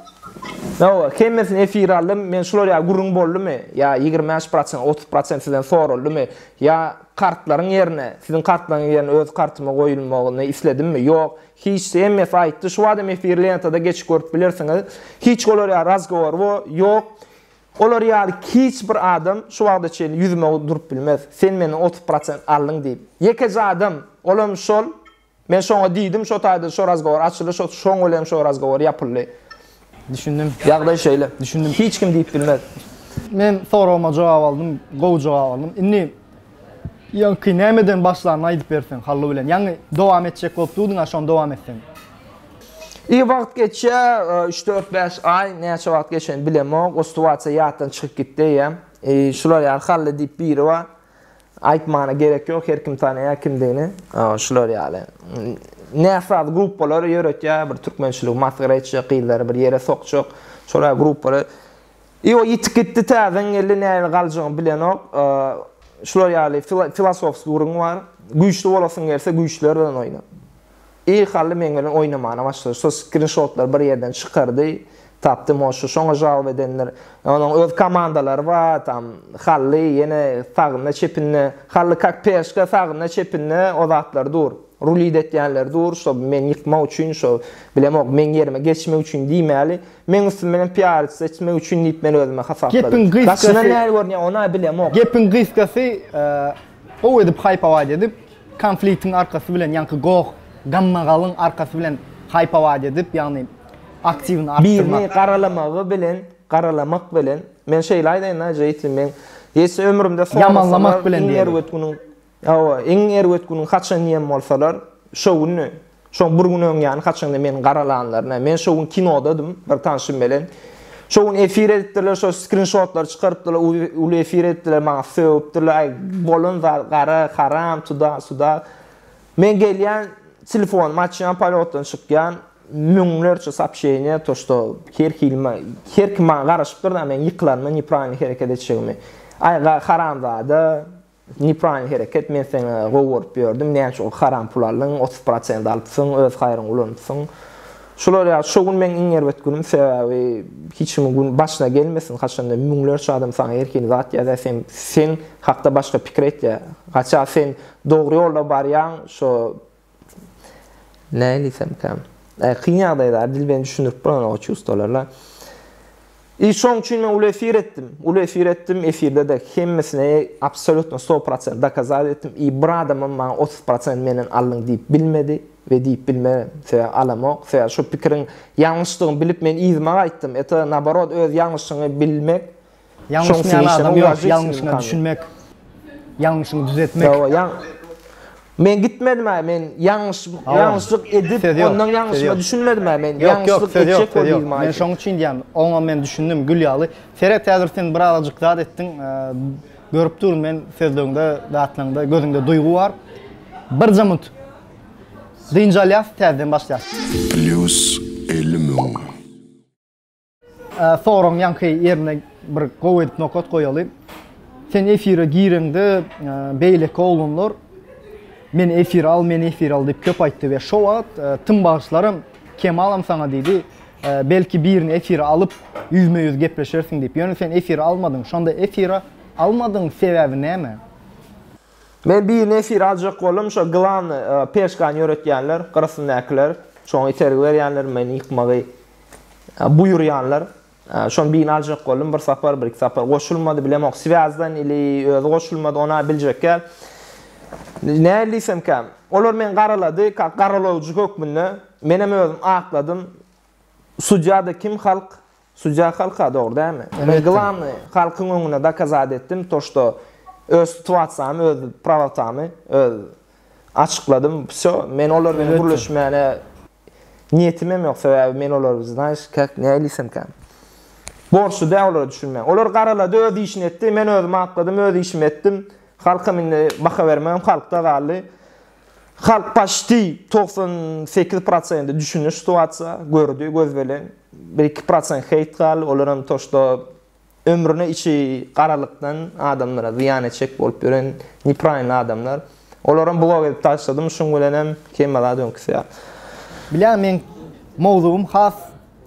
Hawa, hemmesini efir aldym. Men şular ýaly gürrüň boldumy? Ýa 25 prosent, 30 prosent sizden soraldymy? Ýa kartlaryň ýerine, siziň kartlaryň ýerine öz kartyma goýulmagyny isledimmi? Ýok. Hiç hemmesi aýtdy. Şu adam efir lentada geçip görüp bilersiňiz. Hiç olar ýaly razgowor bo ýok. Olar ýaly hiç bir adam şu wagta çenli ýüzüme durup bilmez. Sen menden 30 prosent aldyň diýip. Ýekeje adam, olam şol. Men şoňa diýdim, şo taýda şo razgowor açyldy, şo şoň bilen şo razgowor ýapyldy. Düşündim. Ýagdaý şeýle. Düşündim. Hiç kim diýip bilmez. Men soragyma jogap aldym, gowy jogap aldym. Indi Ýaňky nämeden başlanyny aýdyp berseň Hally bilen. Ýaňy dowam etjek bolup durdyň-a şony dowam etseň. I wagt geçýär, üç dört bäş aý, näçe wagt geçenini bilemok, o situasiýa ýatdan çykyp gitdi eýýäm. I şular ýaly Hally diýip biri bar. Aýtmana gerek ýok, her kim tanaýar kimdigini. Şular ýaly. Näsaz gruppalary ýöretýär, bir türkmençiligi masgara etjek, gyzlary bir ýere sokjak. Şol ýaly gruppalary. I o ýitip gitdi täzeden geldi nähili galjagyny bilenok. Şular ýaly filosofski gürrüň bar. Güýçli bolasyň gelse güýçliler bilen oýna. I Hally meň bilen oýnamana başlady. Şo skrinşotlary bir ýerden çykardy. Tapdy moşu şoňa žaloba edendir. Onuň öz komandalary bar, tam Hally ýene sagynda çepinde, Hally kak peşka sagynda çepinde o zatlar dur. Rulit etýänler dur, şo meni ýykmak üçin, şo bilemok meň ýerime geçmek üçin diýmäli. Meň üstüm bilen piarits etmek üçin diýip men özüme hasapladym. Gepiň gysgasy. Daşyndan nähili görünýär ony-a bilemok. Gepiň gysgasy gowy edip haýpawat edip, konfliktiň arkasy bilen ýaňky goh, gammagalyň arkasy bilen haýpawat edip, ýagny aktiwini artdyrmak. Birini garalamagy bilen, garalamak bilen, men şeýle aýdaýyn-da, Jeýtli, men ýetse ömrümde Ýamanlamak sorasalar bilen iň diýeli. erbet günüň, hawa, iň erbet günüň haçan diýen bolsalar, şo gündi. Şoň bir gün öň ýany haçanda meni garalanlaryna, men şo gün kinodadym bir tanşym bilen. Şo gün efir edipdirler, şo skrinşotlary çykarypdyrlar, uly efir edipdirler, maňa sögüpdirler, aý bolan zat gara, haram, tuda, suda. Men gelýän, telefonymy açýan, polýotdan çykýan, müňlerçe soobşeniýa, to şto her hili, her kim maňa garaşypdyr da, men ýykylanyma nepravilno hereket etjegimi. Aý haramzada, Nepravilno hereket, men seni gowy görüp ýördüm, näme üçin haram pul aldyň, 30 prosent alypsyň, öz haýryňa ulanypsyň. Şular ýaly, şo gün meň iň erbet günüm, sebäbi hiç kimiň gün başyna gelmesin, haçanda müňlerçe adam saňa her hili zat ýazýar, sen sen hakda başga pikir etýär. Haça sen dogry ýolda barýaň, şo Nähili diýsemkäm? Kyn ýagdaýda dil bilen düşündirip bolanok o çувствоlarla. I şoň üçin men uly efir etdim. Uly efir etdim. Efirde-de hemmesine absolýutno 100% dokazat etdim. I bir adamam maňa 30% menden aldyň diýip bilmedi we diýip bilmez. Sebäbi alamok. Sebäbi şo pikiriň ýalňyşdygyny bilip men yzyma gaýtdym. Это naborot öz ýalňyşyňy bilmek Ýalňyşmaýan adam ýok, ýalňyşyňa düşünmek, ýalňyşyňy düzetmek. Ýok, ýa Men gitmedim-ä, men ýalňyş ýalňyşlyk edip, ondan ýalňyşyma düşünmedim-ä, men ýalňyşlyk etjek bolup yzyma Men şoň üçin diýýän, oňa men düşündim, gül ýaly. Seret, häzir sen birazajyk zat etdiň, görüp durun men sözleriňde, zatlaryňda, gözüňde duýgy bar. Birje munt. Dynç alýas, täzeden başlaýas. Plýus 50 müň. Soragyň ýaňky ýerine bir gowy edip nokat goýaly. Sen efire gireňde beýleki oglanlar meni efire al, meni efire al diýip köp aýtdy we şo wagt Tym bagyşlaram Kemalam saňa diýdi, belki birini efire alyp ýüzme-ýüz gepleşersiň diýip. Ýöne sen efire almadyň. Şonda efire almadyň sebäbi näme? Men birini efire aljak boldum, şo glawnyý peşkany ýöretýänler, gyrasyndakylar, şoňa itergi berýänler meni ýykmagy buýurýanlar. Şony birini aljak boldum bir sapar, bir iki sapar goşulmady, bilemok swýazdan ili özi goşulmady, ona biljek däl. Nähili diýsemkäm, olar meni garalady, kak garalawjy hökmünde, menem özüm akladym. Sudýa-da kim halk? Sudýa halka dogry dälmi? Men glawnyý halkyň öňünde dokazat etdim, to şto öz situasiýamy, öz prawotamy, öz Açykladym wsё men olar bilen gürleşmäne niýetimem ýok sebäbi men olar znaýyş kak nälisemkäm. Borçly däl olara düşünmän. Olar garalady öz işini etdi men özüm akladym öz işimi etdim. Halkam indi baha bermegem halkda galdy. Halk paçti 98 prosendi düşündi situasiýa gördi göz bilen. Bir iki prosent heýt galdy olaram to şto Ömrüne içi garalykdan adamlara zyýan etjek bolup ýören nepravilny adamlar. Olaram blok edip taşladym, şuň bilenem hemme zat öňküsi ýaly. Bilýän meň mowzugym has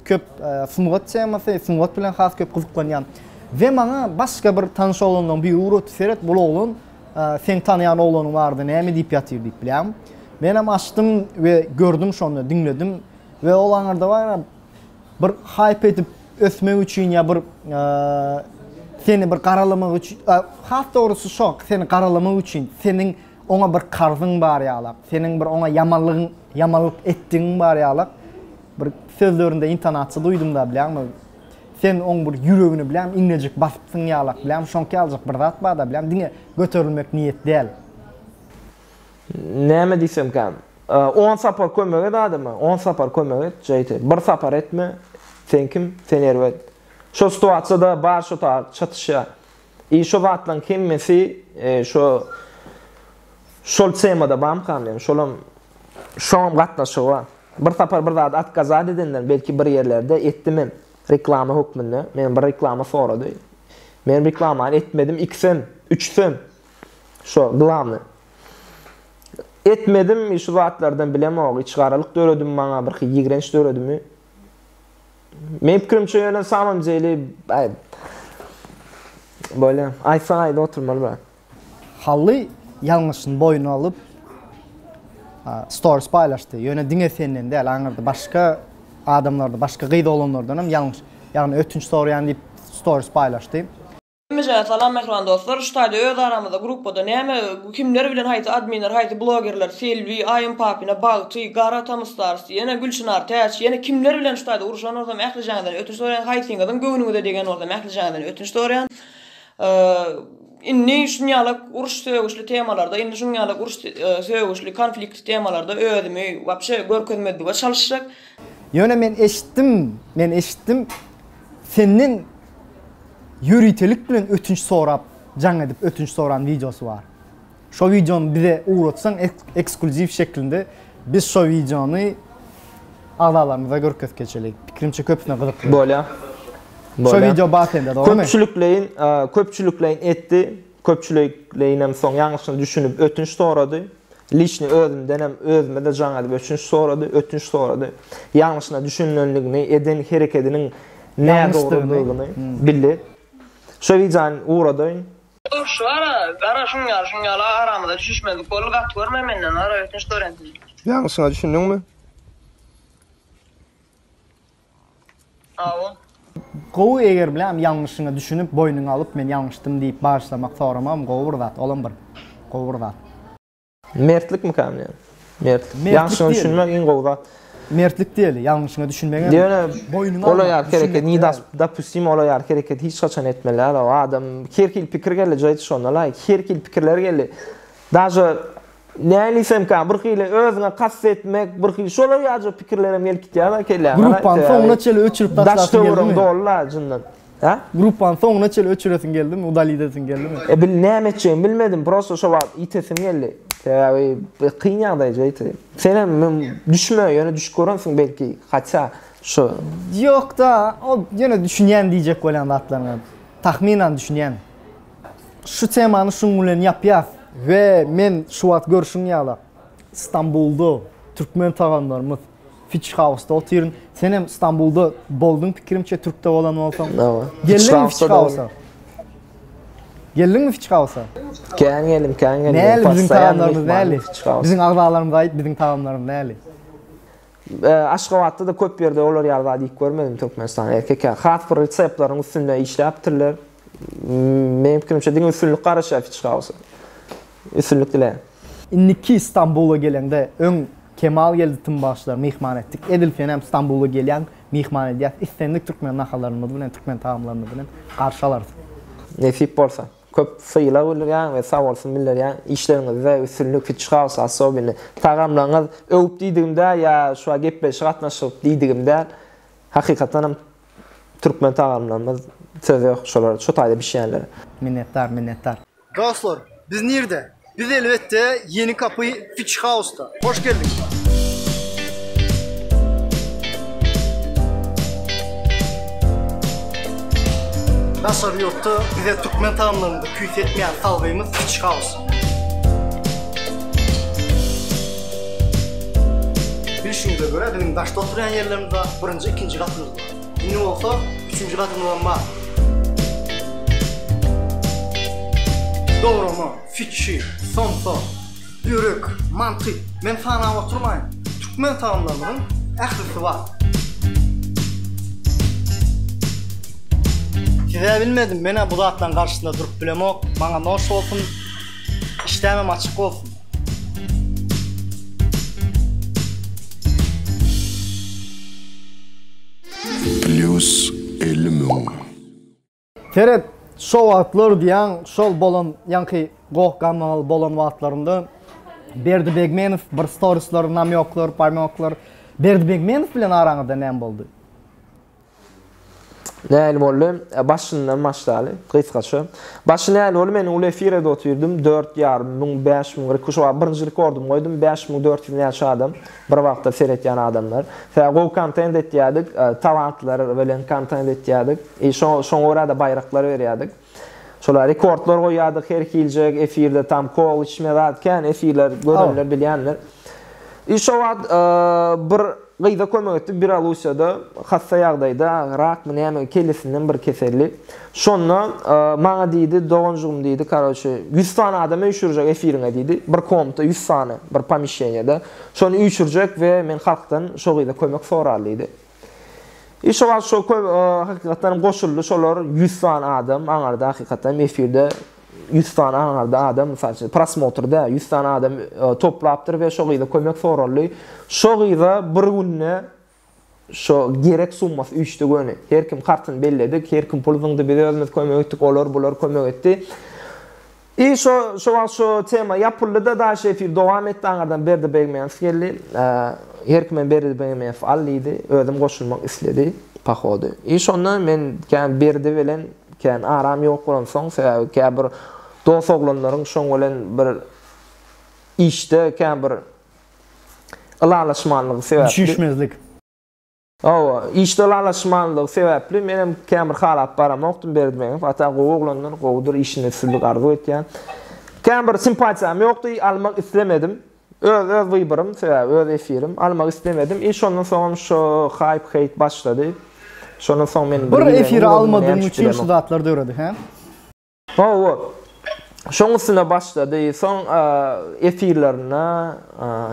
köp sungat temasy, sungat bilen has köp gyzyklanýan. We maňa başga bir tanyş oglanlaryň biri ugratdy, seret bul oglan seň tanaýan oglanyň bardy näme diýip ýatyr diýip bilýäňmi. Menem açdym we gördüm şonda diňledim we ol aňyrda bar bir haýp edip ösmek üçin ýa bir seni bir garalamak üçin has dogrusy şo seni garalamak üçin seniň oňa bir karzyň bar ýalak seniň bir oňa ýamanlygyň ýamanlyk etdigiň bar ýalak bir sözlerinde intonasiýa duýdum da bilýäňmi sen oň bir ýüregini bilýäňmi iňňejik basypsyň ýalak bilýäňmi şoňky ýaljak bir zat bar da bilýäňmi diňe göterilmek niýet däl. Näme diýsemkäm? On sapar kömek et adama, on sapar kömek et, JT. Bir sapar etme, sen kim, sen erbet. Şo situasiýada bar şo ta çatyşýar. I şo zatlaryň hemmesi şo şol temada barmykam diýen, şolam şoňam gatnaşygy bar. Bir sapar bir zady otkazat edenden belki bir ýerlerde etdimem reklama hökmünde. Men bir reklama sorady. Men reklamany etmedim, ikisem, üçüsem. Şo glawny. Etmedim şu zatlardan bilemok içgaralyk döredimi maňa birki ýigrenç döredimi. Meň pikirimçe ýöne samom deli bolýa. Aýtsaň aýdyp oturmaly brat. Hally ýalňyşyny boýnuna alyp stories paýlaşdy. Ýöne diňe senden däl, aňyrda başga adamlarda, başga gyz oglanlardan hem ýalňyş, ýagny ötünç soraýan diýip stories paýlaşdy. Hemmäňize salam mähriban dostlar şu taýda öz aramyzda gruppada näme kimler bilen haýsy adminler haýsy blogerler Selbi Aýym Papina Bagty Gara Tamystars ýene Gülçynar Täç ýene kimler bilen şu taýda uruşan bolsam ählijaňyzdan ötünç soraýan haýsyňyzyň göwnüňize degen bolsam ählijaňyzdan ötünç soraýan Indi şunýalak uruş sögüşli temalarda, indi şunýalak uruş sögüşli konfliktli temalarda özümi wapşe görkezmezlige çalyşjak. Ýöne men eşitdim, men eşitdim, senden ýöritelik bilen ötünç sorap, jaň edip ötünç soran wideosy bar. Şo wideony bize ugratsaň eksklýuziw şeklinde biz şo wideony agzalarymyza görkezip geçeli. Pikirimçe köpüsine gyzykly. Bolýa. Şo wideo bar sende dogrymy? Köpçülikleýin köpçülikleýin etdi. Köpçülikleýinem soň ýalňyşyna düşünip ötünç sorady. Liçni özümdenem özüme-de jaň edip ötünç sorady, ötünç sorady. Ýalňyşyna düşünenligini, eden herekediniň nädogrydygyny bildi. Şo wideony ugradaýyn. Urşy gara, gara şuň ýaly, şuň ýaly aramyzda düşüşmezlik boldy, gaty görme menden, gara ötünç soraýan sizden. Ýalňyşyňa düşündiňmi? Hawa. Gowy eger biläm ýalňyşyňa düşünip boýnuňa alyp men ýalňyşdym diýip bagyşlamak soramagam gowy bir zat olam bir gowy bir zat. Mertlikmikam diýen. Mertlik. Mertlik Ýalňyşyňa diýeli. düşünmek iň gowy zat. Mertlik diýeli ýalňyşyňa düşünmegem Ýöne boýnuňa ola almak ýaly hereket düşünmek ne däl. dopustim ola ýaly hereket hiç haçan etmeli däl o adam her hili pikir geldi jaýt şonda laý her hili pikirler geldi. Daže näme diýsemkä bir hili özüňe kast etmek bir hili şolar ýaly pikirlerem gelip gitýär kelläňe. Gruppany soňuna çenli öçürip Daş taşlasyň töweregi geldimi? doly la jyndan. Hä? Gruppany soňuna çenli öçüresiň geldimi? Udalit edesiň geldimi? E bil näme etjegimi bilmedim. Prosto şo wagt itesim geldi. Sebäbi kyn ýagdaý jeýti. Senem düşme, ýöne düşüp görensiň belki. Hatça şo. Ýokda, ol ýöne düşünýän diýjek bolýan zatlaryňa. Tahmynan düşünýän. Şu temany şuň bilen ýapýas we men şu wagt görşüň ýaly Stambulda türkmen tagamlarymyz Fitch House-da otyryn. Senem Stambulda bolduň pikirimçe türkde bolan bolsaň. Hawa. Geldiňmi Fitch House-a? Geldiňmi Fitch House-a? Kän geldim, kän geldim. Näli biziň tagamlarymyz näli? Biziň agzalarymyza aýt biziň tagamlarymyz näli? Aşgabatda-da köp ýerde olar ýaly zat iýip görmedim Türkmenistanda erkek ýaly. Has bir reseptleriň üstünde işläpdirler. Meniň pikirimçe diňe üstünlik garaşýar Fitch House-a. Üstünlik dileýän. Indiki Stambula geleňde öň Kemal geldi Tymbaşlar myhman etdik. Edil senem Stambula gelýäň myhman edýäs. Islendik türkmen naharlarymyz bilen türkmen tagamlarymyz bilen garşy alarys. Nesip bolsa. Köp sylag bildirýän we sag bolsun bildirýän. Işleriňizde üstünlik Fitch House asobini. Tagamlaryňyz öwüp diýdigim däl ýa şu gepleşik gatnaşyp diýdigim däl. Hakykatdanam türkmen tagamlarymyz söz ýok şolar şu taýda bişýänler. Minnetdar minnetdar. Dostlar biz nirde? Biz elbetde Ýeni Kapy Fitch House-da. Hoş geldiňiz! Daşary ýurtda bize türkmen tagamlarynda küýsetmeýän salgymyz Fitch House. Bilşiňize görä biziň daşda oturýan ýerlerimiz bar, birinji, ikinji gatymyz bar. Indi bolsa üçünji gatymyzam bar. Dograma, fiçi, somsa, börek, manty, men sanap oturmaýyn, türkmen tagamlarymyzyň ählisi bar. Siz-ä bilmedim, men-ä bu zatlaryň garşysynda durup bilemok, maňa noş bolsun, işdämem açyk bolsun. Plýus 50 müň. Seret, şo wagtlar diýýäň, şol bolan ýaňky goh-galmagal bolan wagtlarynda Berdi Begmenow bir storisler, namýoklar, pamýoklar. Berdi Begmenow bilen araňyzda näme boldy? Nähili boldy? Başyndan başlaly, gysgaça. Başy nähili boldy? Men uly efir edip otyrdym. Dört ýarym müň, bäş müň, şo wagt birinji rekordymy goýdum. 5400 näçe adam. Bir wagtda seretýän adamlar. Sebäbi gowy kontent etýärdik, talantlar bilen kontent etýärdik. I şo şoňa görä-de baýraklar berýärdik. Şolar rekordlar goýýardyk her hiljek efirde tam kol içme zat kän efirler görenler bilýändir. I şo wagt bir gyza kömek etdik Belarussiýada hassa ýagdaýda rakmy näme kellesinden bir keselli. Şonda maňa diýdi doganjygym diýdi karoçe 100 sany adam üýşürjek efiriňe diýdi. Bir komnata 100 sany bir pomeşeniýede. Şony üýşürjek we men halkdan şo gyza kömek soraly diýdi. I şo wagt şo hakykatdan goşuldy şolar 100 sany adam aňarda hakykatdan efirde 100 sany aňarda adam mysal üçin prosmotr dä 100 sany adam toplapdyr we şo gyza kömek soraldy. Şo gyza bir günde şo gerek summasy üýşdi göni. Her kim kartyny belledik, her kim pul zyňdy, biz özümiz kömek etdik, olar bular kömek etdi. I şo şo wagt şo tema ýapyldy-da daşy efir dowam etdi aňardan Berdi Begmenow geldi. Her kimem Berdi Begmenow al diýdi. Özüm goşulmak isledi pohody. I şonda men kän Berdi bilen kän aram ýok bolansoň sebäbi käbir dos oglanlaryň şoň bilen bir işde kän bir ylalaşmanlygy sebäpli. Düşünişmezlik. Hawa, işde ylalaşmanlygy sebäpli menem kän bir halap baramokdym Berdimeňew ata gowy oglandyr, gowudyr, işinde üstünlik arzuw etýän. Kän bir simpatiýam ýokdy, almak islemedim. Öz öz wyborym, sebäbi öz efirim, almak islemedim. I şondan soňam şo haýp heýt başlady. Şondan soň men Bir efiri almadygyň üçin şu zatlar döredi, hä? Hawa. Şoň üstüne başlady. Soň efirlerinde,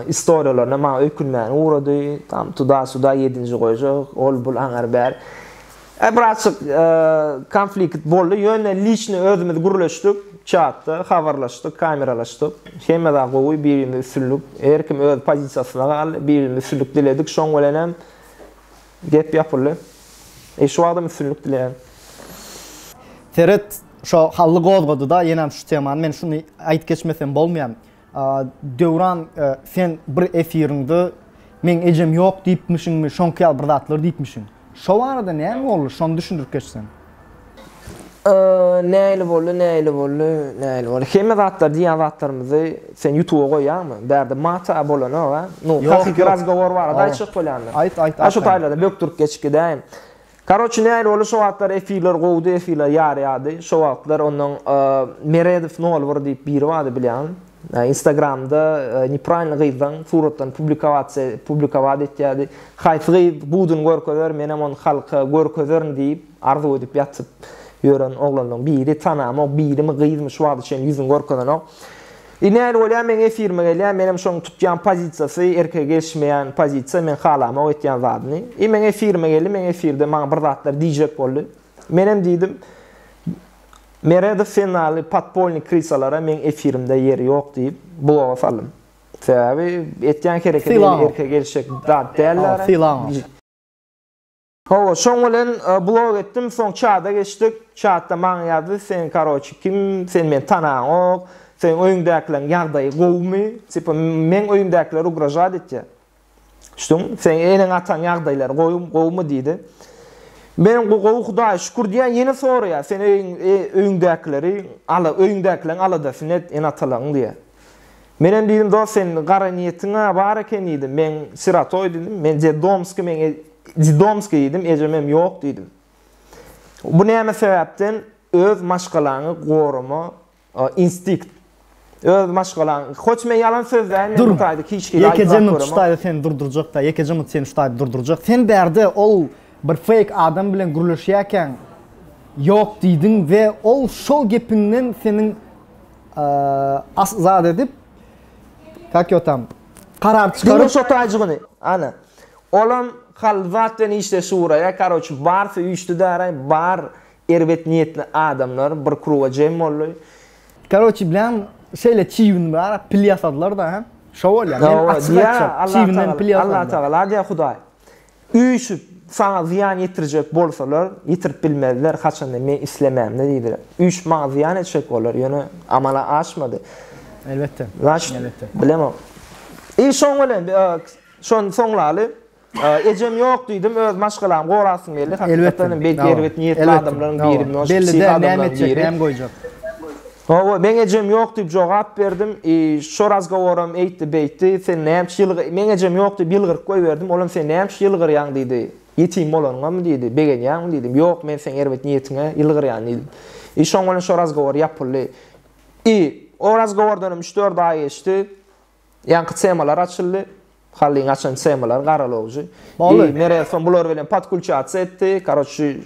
istoriýalarynda maňa öýkünmäni ugrady. Tam tuda-suda ýedinji goýjak, ol bul aňar bär. E birazjyk konflikt boldy. Ýöne liçni özümiz gürleşdik, çatda habarlaşdyk, kameralaşdyk. Hemme zat gowy, birimiz üstünlik. Her kim öz pozisiýasyna galdy. Birimiz üstünlik diledik. Şoň bilenem Gep ýapyldy. E şu wagtam üstünlik dileýän. Seret şo Hally gozgadyda ýenem şu temany men şuny aýyp geçmesem bolmaýar. Döwran sen bir efiriňde meň ejem ýok diýipmişiňmi şoňky ýaly bir zatlar diýipmişiň. Şo barada näme boldy şony düşündirip geçseň. Nähili boldy nähili boldy nähili boldy hemme zatlar diýýän zatlarymyzy sen ýutuba goýýaňmy bärde mata bolanok a nu hakyky razgowor barada aýtjak bolýandyr aýt aýt a şu taýlarda bökdürip geçip gidäýin karoçi nähili boldy şo wagtlar efirler gowudy efirler ýarýardy şo wagtlar ondan Meredow nol bir diýip biri bardy bilýäňmi instagramda nepravilno gyzlaň suratlaryny publikowat publikowat etýärdi haýsy gyz buduny görkezer menem ony halka görkezerin diýip Arzuw edip ýatyp ýören oglanlaryň biri, tanamok, birimi, gyzmy şu wagta çenli ýüzüni görkezenok. I nähili bolýar, meň efirime gelýär, menem şoň tutýan pozisiýasy erkege gelişmeýän pozisiýa, men halamok etýän zadyny. I meň efirime geldi, meň efirde maňa bir zatlar diýjek boldy. Menem diýdim, Meredow sen ýaly podpolnyý krysalara meň efirimde ýer ýok diýip, bloga saldym. Sebäbi etýän hereketi erkege gelişjek zat däl. Sylaňok. Hawa, şoň bilen blog etdim, soň çada geçdik. Çatda maňa ýazdy, sen karoçi kim, sen meni tanaňok, seň öýüňdäkileň ýagdaýy gowumy? Tipa meň öýümdäkiler ugražat etýär. Düşdüňmi? Seň eneň-ataň ýagdaýlary gowumy diýdi. Men gowy Hudaýa şükür diýýän, ýene soraýar, sen öýüň öýüňdäkileri ala öýüňdäkileň aladasyny et, ene-atalaryň diýýär. Menem diýdim, dost sen gara niýetiň-ä bar eken diýdim. Men sirotoý diýdim. Men detdomskiý, men detdomskiý diýdim, ejemem ýok diýdim. Bu näme sebäpden öz maşgalaňy gorama instikt. Öz maşgalaň, hoç men ýalan sözläýin, men bu taýda hiç hili aýyp Ýekeje zat minut şu göremok. taýda seni durdurjak-da, ýekeje minut seni şu taýda durdurjak. Sen bärde ol bir fake adam bilen gürleşýärkäň ýok diýdiň we ol şol gepiňden seniň As zat edip kak ýo tam karar çykaryp. Diňe şo taýjygyny. Ana. Olam hal zat bilen işleşip uraýar. Karoçi barsy üýşdi daraý bar erbet niýetli adamlar bir kruga jem boldy. Karoçi bilýäňmi şeýle çiwin bar pil ýasadylar da hä. Şo bolýar. Men açyk aýtjak çiwinden pil ýasadylar. Allah tagala diýýär Hudaý. Üýşüp, saňa zyýan ýetirjek bolsalar, ýetirip bilmezler, haçanda men islemämde diýdiler. Üýşüp maňa zyýan etjek bolar, ýöne amala aşmady. Elbetde. Znaçt, Elbetde. bilemok. I şoň bilen, şony soňlaly. Ejem ýok diýdim, öz maşgalamy gorasym geldi. Hakykatdan hem belki erbet niýetli adamlaryň biri, Belli psih däl, näme adamlaryň etjek, biri. näme goýjak. Hawa, meň ejem ýok diýip jogap berdim. I şo razgoworam eýtdi, beýtdi. Sen näme üçin ýylgy, meň ejem ýok diýip ýylgyryp goýberdim. Olam sen näme üçin ýylgyrýaň diýdi. Ýetim bolanyňamy diýdi, begenýäňmi diýdim. Ýok, men seň erbet niýetiňe ýylgyrýan diýdim. I şoň bilen şo razgowor ýapyldy. I o razgowordanam üç-dört aý geçdi. Ýaňky temalar açyldy. Hallyň açan temalary garalawjy. Boldy. I Merez soň bular bilen podkulçatsiýa etdi. Karoçi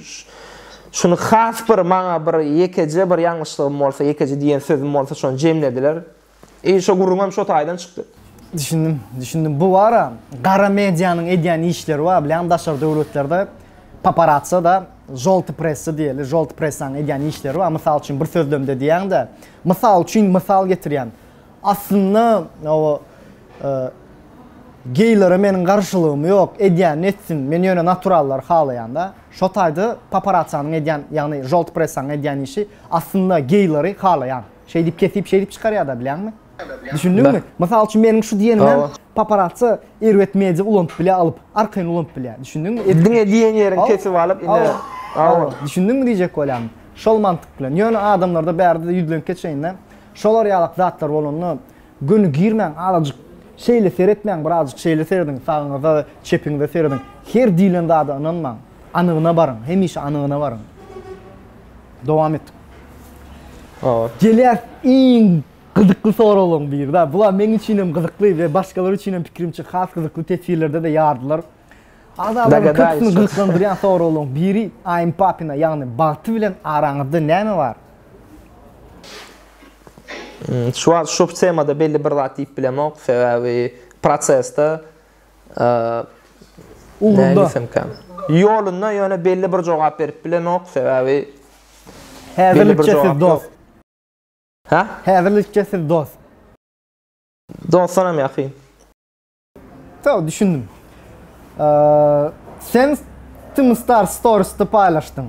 şuny has bir maňa bir ýekeje bir ýalňyşlygym bolsa, ýekeje diýen sözüm bolsa şony jemlediler. I şo gürrüňem şo taýdan çykdy. Düşündim, düşündim. Bu bara gara medianyň edýän işleri bar, bilýäňmi daşary döwletlerde paparazza-da žolty pressa diýeli, žolty pressanyň edýän işleri bar. Mysal üçin bir sözlemde diýýäň-de, mysal üçin mysal getirýän. Aslynda o geýlere meniň garşylygym ýok, edýänini etsin, men ýöne naturallary halaýan-da. Şo taýda paparazzanyň edýän, ýagny žolty pressanyň edýän işi aslynda geýleri halaýan. Şeýdip kesip şeýdip çykarýada bilýäňmi? Düşündiňmi? Mysal üçin meniň şu diýenimem paparazza erbet media ulanyp bilýär alyp, arkaýyn ulanyp bilýär. Düşündiňmi? Diňe diýen ýeriňi kesip alyp ine. Hawa. Düşündiňmi diýjek bolýanym? Şol mantyk bilen. Ýöne adamlarda bärde-de ýüzlenip geçeýin-de. Şolar ýalak zatlar bolanda göni girmäň azajyk şeýle seretmäň birazjyk şeýle serediň sagyňyza çepiňize serediň her diýlen zada ynanmaň anygyna baryň hemişe anygyna baryň dowam etdik. Gelýäs iň gyzykly soraglaryň biri-de bular meň üçinem gyzykly we başgalar üçinem pikirimçe has gyzykly teswirlerde-de ýardylar. Agzalaryň köpüsini gyzyklandyrýan soraglaryň biri Aýym Papina ýagny Bagty bilen araňyzda näme bar? Şu wagt şu temada belli bir zat diýip bilemok, sebäbi prosesde ugrunda. Ýolunda ýöne belli bir jogap berip bilemok, sebäbi Häzirlikçe siz dost. Hä? Häzirlikçe siz dost. Dostdanam ýakyn. Tamam düşündim. Sen Tmstar storiesde paýlaşdyň.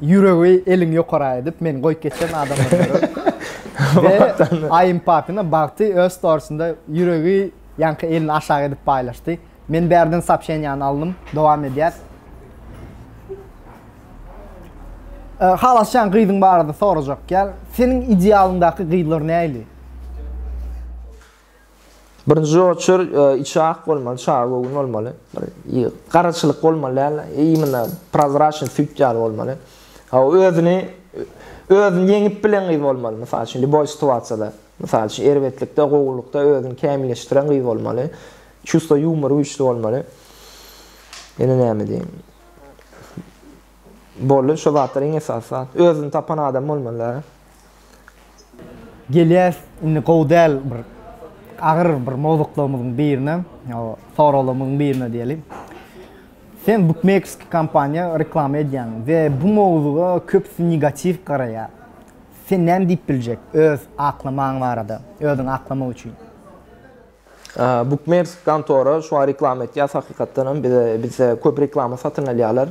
Ýüregi eliňi ýokara edip meni goýup geçen adamlar görüp. We Aýym Papina Bagty öz storiesinde ýüregi ýaňky elini aşak edip paýlaşdy. Men bärden soobşeniýany aldym. Dowam edýäs. Halaşýan gyzyň barada sorajak gel. Seniň idealyňdaky gyzlar nähili? Birinji oçur içi ak bolmaly, çaga göwün bolmaly. Bir garaçylyk bolmaly däl, imенно prozraçnyý süýt ýaly bolmaly. Hawa, özüni özüni ýeňip bilen gyz bolmaly, mysal üçin, lýuboý situasiýada. Mysal üçin, erbetlikde, gowulykda özüni kämilleşdiren gyz bolmaly. Çувство ýumory güýçli bolmaly. Ýene näme diýeýin? Boldy, şo zatlar iň esasy zat. Özüni tapan adam bolmaly däl. Gelýäs indi gowy däl bir agyr bir mowzuklarymyzyň birine, soraglarymyzyň birine diýeli. Sen bukmekerskiý kompaniýa reklama edýäň we bu mowzuga köpüsi negatiw garaýar. Sen näme diýip biljek öz aklamaň barada, özüňi aklamak üçin? Bukmerskiý kontora şu wagt reklama etýäs hakykatdan hem bize bize köp reklama satyn alýarlar.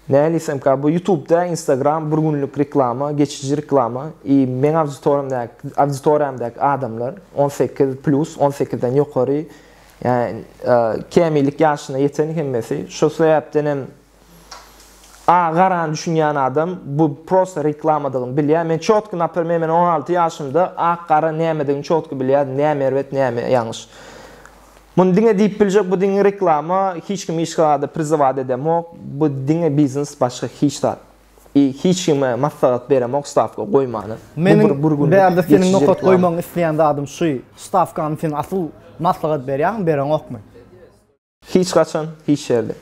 Näme diýsemkä bu ýutubda instagram bir günlük reklama geçiji reklama i meň auditoriýamdaky auditoriýamdaky adamlar 18 plus 18-den ýokary ýa kämillik ýaşyna ýeten hemmesi şo sebäpden hem a garany düşünýän adam bu prosta reklamadygyny bilýär men çotki naprmer men 16 ýaşymda ak gara nämedigini çotki bilýärdim näme erbet näme ýalňyş Muny diňe diýip biljek bu diňe reklama hiç kim hiç zada prizyvat edemok bu diňe biznes başga hiç zat i hiç kime maslahat beremok stawka goýmany bu Meniň bir bir günlük bärde seniň geçiji nokat reklama. goýmagyňy isleýän zadym şu, stawkany sen asyl maslahat berýäňmi bereňokmy? Hiç haçan hiç ýerde.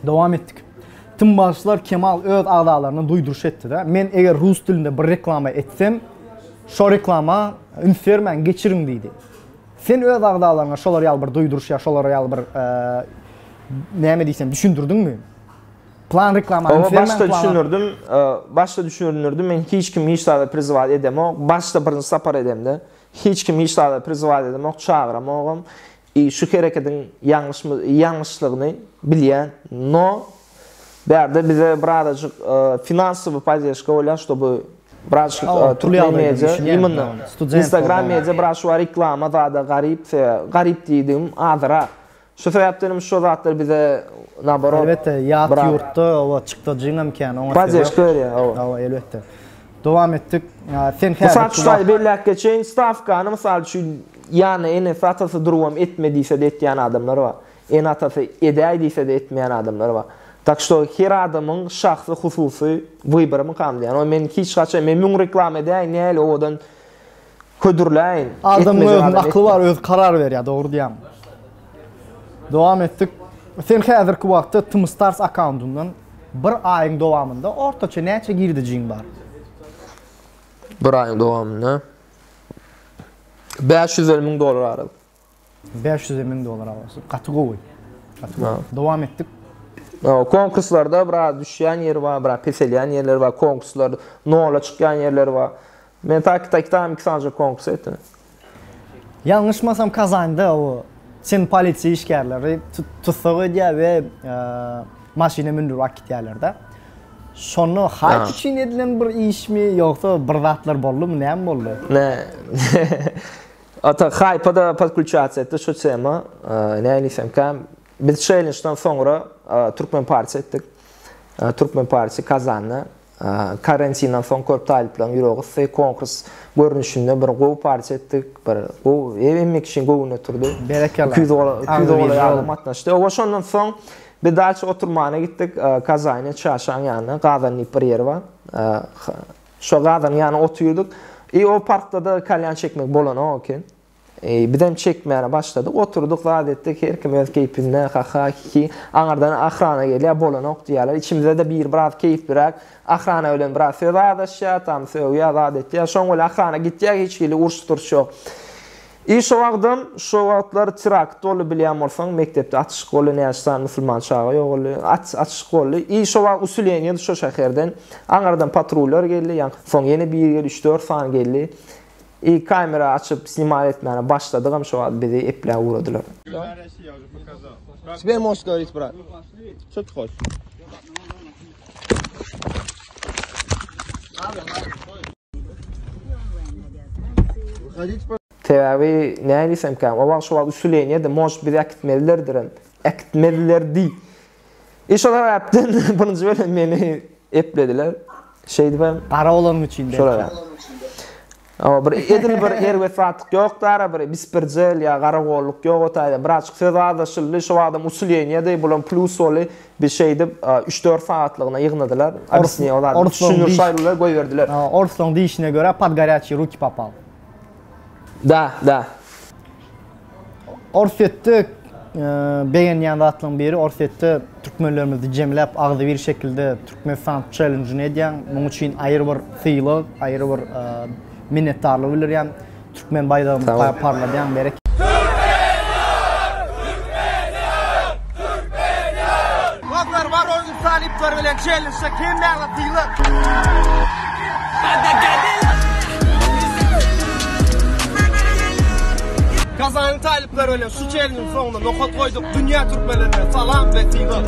Dowam etdik. Tymbaşlar Kemal öz agzalaryna duýduryş etdi-de, men eger rus dilinde bir reklama etsem, şo reklama üns bermäň geçiriň diýdi. Sen öz agzalaryňa şolar ýaly bir duýduryş ýa şolar ýaly bir näme diýsem düşündirdiňmi? Plan reklama Oba başda düşündirdim, başda düşündirdim men hiç kimi hiç zada prizyvat edemok. Başda birinji sapar edemde hiç kimi hiç zada prizyvat edemok, çagyramogam. I şu herekediň ýalňyşmy ýalňyşlygyny bilýän. No bärde bize birazajyk finansowy poddežka bolýar, ştoby birazajyk türkmen media imенно instagram media biraz şu reklama zada garyp garyp diýdigim azyrak. Şu sebäpden hem şu zatlar bize naborot. Elbetde ýat ýurtda oba çykdajyňam kän oňa sebäp. Poddežka berýär oba. Hawa elbetde. Dowam etdik. Sen häzirki Mysal üçin şaý belläp geçeýin, stawkany mysal üçin ýanyna enesi atasy durubam etme diýsede etýän adamlar bar. Ene atasy edäý diýsede etmeýän adamlar bar. Tak şto her adamyň şahsy hususy wyborymykam diýýän. Ony men hiç haçan men müň reklama edäýin nähili owadan. Hödürläýin. Adamyň özüniň akly bar, özi karar berýär, dogry diýýäň. Dowam etdik. Sen häzirki wagtda Tmstars akkaundyndan bir aýyň dowamynda ortaça näçe girdejiň bar? Bir aýyň dowamynda 550 müň dollar aralyk. 550 müň dollar arasy. Gaty gowy. Gaty gowy. Dowam etdik. Konkurslarda biraz düşýän ýeri bar, biraz peselýän ýerleri bar. Konkurslar nola çykýan ýerleri bar. Men taki taki tam iki sanyja konkurs etdim. Ýalňyşmasam Kazanda o sen polisiýa işgärleri tussag edýär we maşyna mündürip alyp gitýärler-de. Şonda haýp üçin edilen bir işmi ýogsa bir zatlar boldumy näme boldy? Ne. Ata haýpa-da podklýuçatsiýa etdi şu tema. Näme diýsemkäm biz çellenjden soňra Türkmen partiýa etdik. Türkmen partiýa Kazanda. Karantinden soň köp talyplaryň ýüregi gysdy. Konkurs görnüşinde bir gowy partiýa etdik. Bir gowy, hemme kişiniň göwnüne oturdy. Berekella. 200 200 golaý adam gatnaşdy. Oba şondan soň biz daçy oturmana gitdik. Kazanyň Çaşaň ýanyna, Gazan diýip bir ýeri bar. Şo Gazanyň ýanyna otyrdyk. I o parkda-da kalýan çekmek bolanok eken. Bizem çekmäne başladyk, oturdyk, zat etdik, her kim öz keýpinde, ha-ha, hi-hi. Aňyrdan ahrana gelýär, bolanok diýýärler. Içimizde-de biri biraz keýpliräk, ahrana bilen biraz söz azaşýar, tam sögýär, zat etýär. Şoň bilen ahrana gitýär, hiç hili uruş-turuş ýok. I şo wagtam, şo wagtlar terakt boldy bilýän bolsaň, mekdepde atyşyk boldy, näçe sany musulman çaga ýogaldy, atyşyk boldy. I şo wagt usileniýedi şo şäherden. Aňyrdan patrullar geldi, ýaňky soň ýene biri geldi, üç-dört sany geldi. I kamera açyp snimat etmäne başladygam şo wagt bizi epläp ugradylar. Тебе можешь говорить, брат. Что ты хочешь? Sebäbi näme diýsemkäm, o wagt şo wagt usileniýedi, может bizi äkitmezlerdirem. Äkitmezlerdi. I şo sebäpden birinji bilen meni eplediler. Şeýdibem. Gara bolanyň üçin belki. Hawa bir edil bir erbet zatlyk ýokdy ara bir bispirjel ýa garagolluk ýok o taýda birazjyk söz azaşyldy şo wagtam usileniýedi bulam plýus boldy biz şeýdip üç-dört sagatlygyna ýygnadylar obýasniýe o zady düşündiriş aýdylar goýberdiler. Orslaň diýişine görä pod gorýaçiý ruki popal. Da da. Orsýetde begenýän zatlaryň biri Orsýetde türkmenlerimizi jemläp agzybir şekilde Türkmenistan çellenjini edýäň. Muň üçin aýry bir sylag, aýry bir minnetdarlyk bildirýän. Türkmen baýdagyny parladýaň berek. Dostlar Waronin talyplary bilen çellenjde hemmäňize sylag. Kazanyň talyplary bilen şu çellenjiň soňuna nokat goýduk. Dünýä türkmenlerine salam we sylag.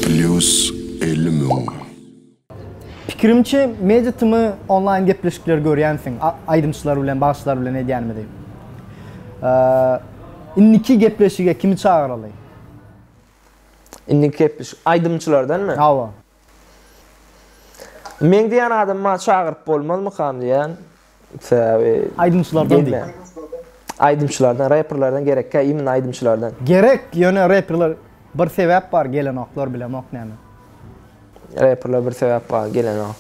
Plýus 50 müň. Pikirimçe Media TM onlaýn gepleşikleri görýänsiň, aýdymçylar bilen, bagşylar bilen edýänimizi. Indiki gepleşige kimi çagyraly? Indiki gepleşik aýdymçylardanmy? Hawa. Meň diýen adamymy maňa çagyryp bolmazmykam diýýän. Sebäbi Aýdymçylardan diý. Aýdymçylardan, reperlerden gerekkä imенно aýdymçylardan. Gerek, ýöne reperler bir sebäp bar gelenoklar bilemok näme. Reperler bir sebäp bar gelenok.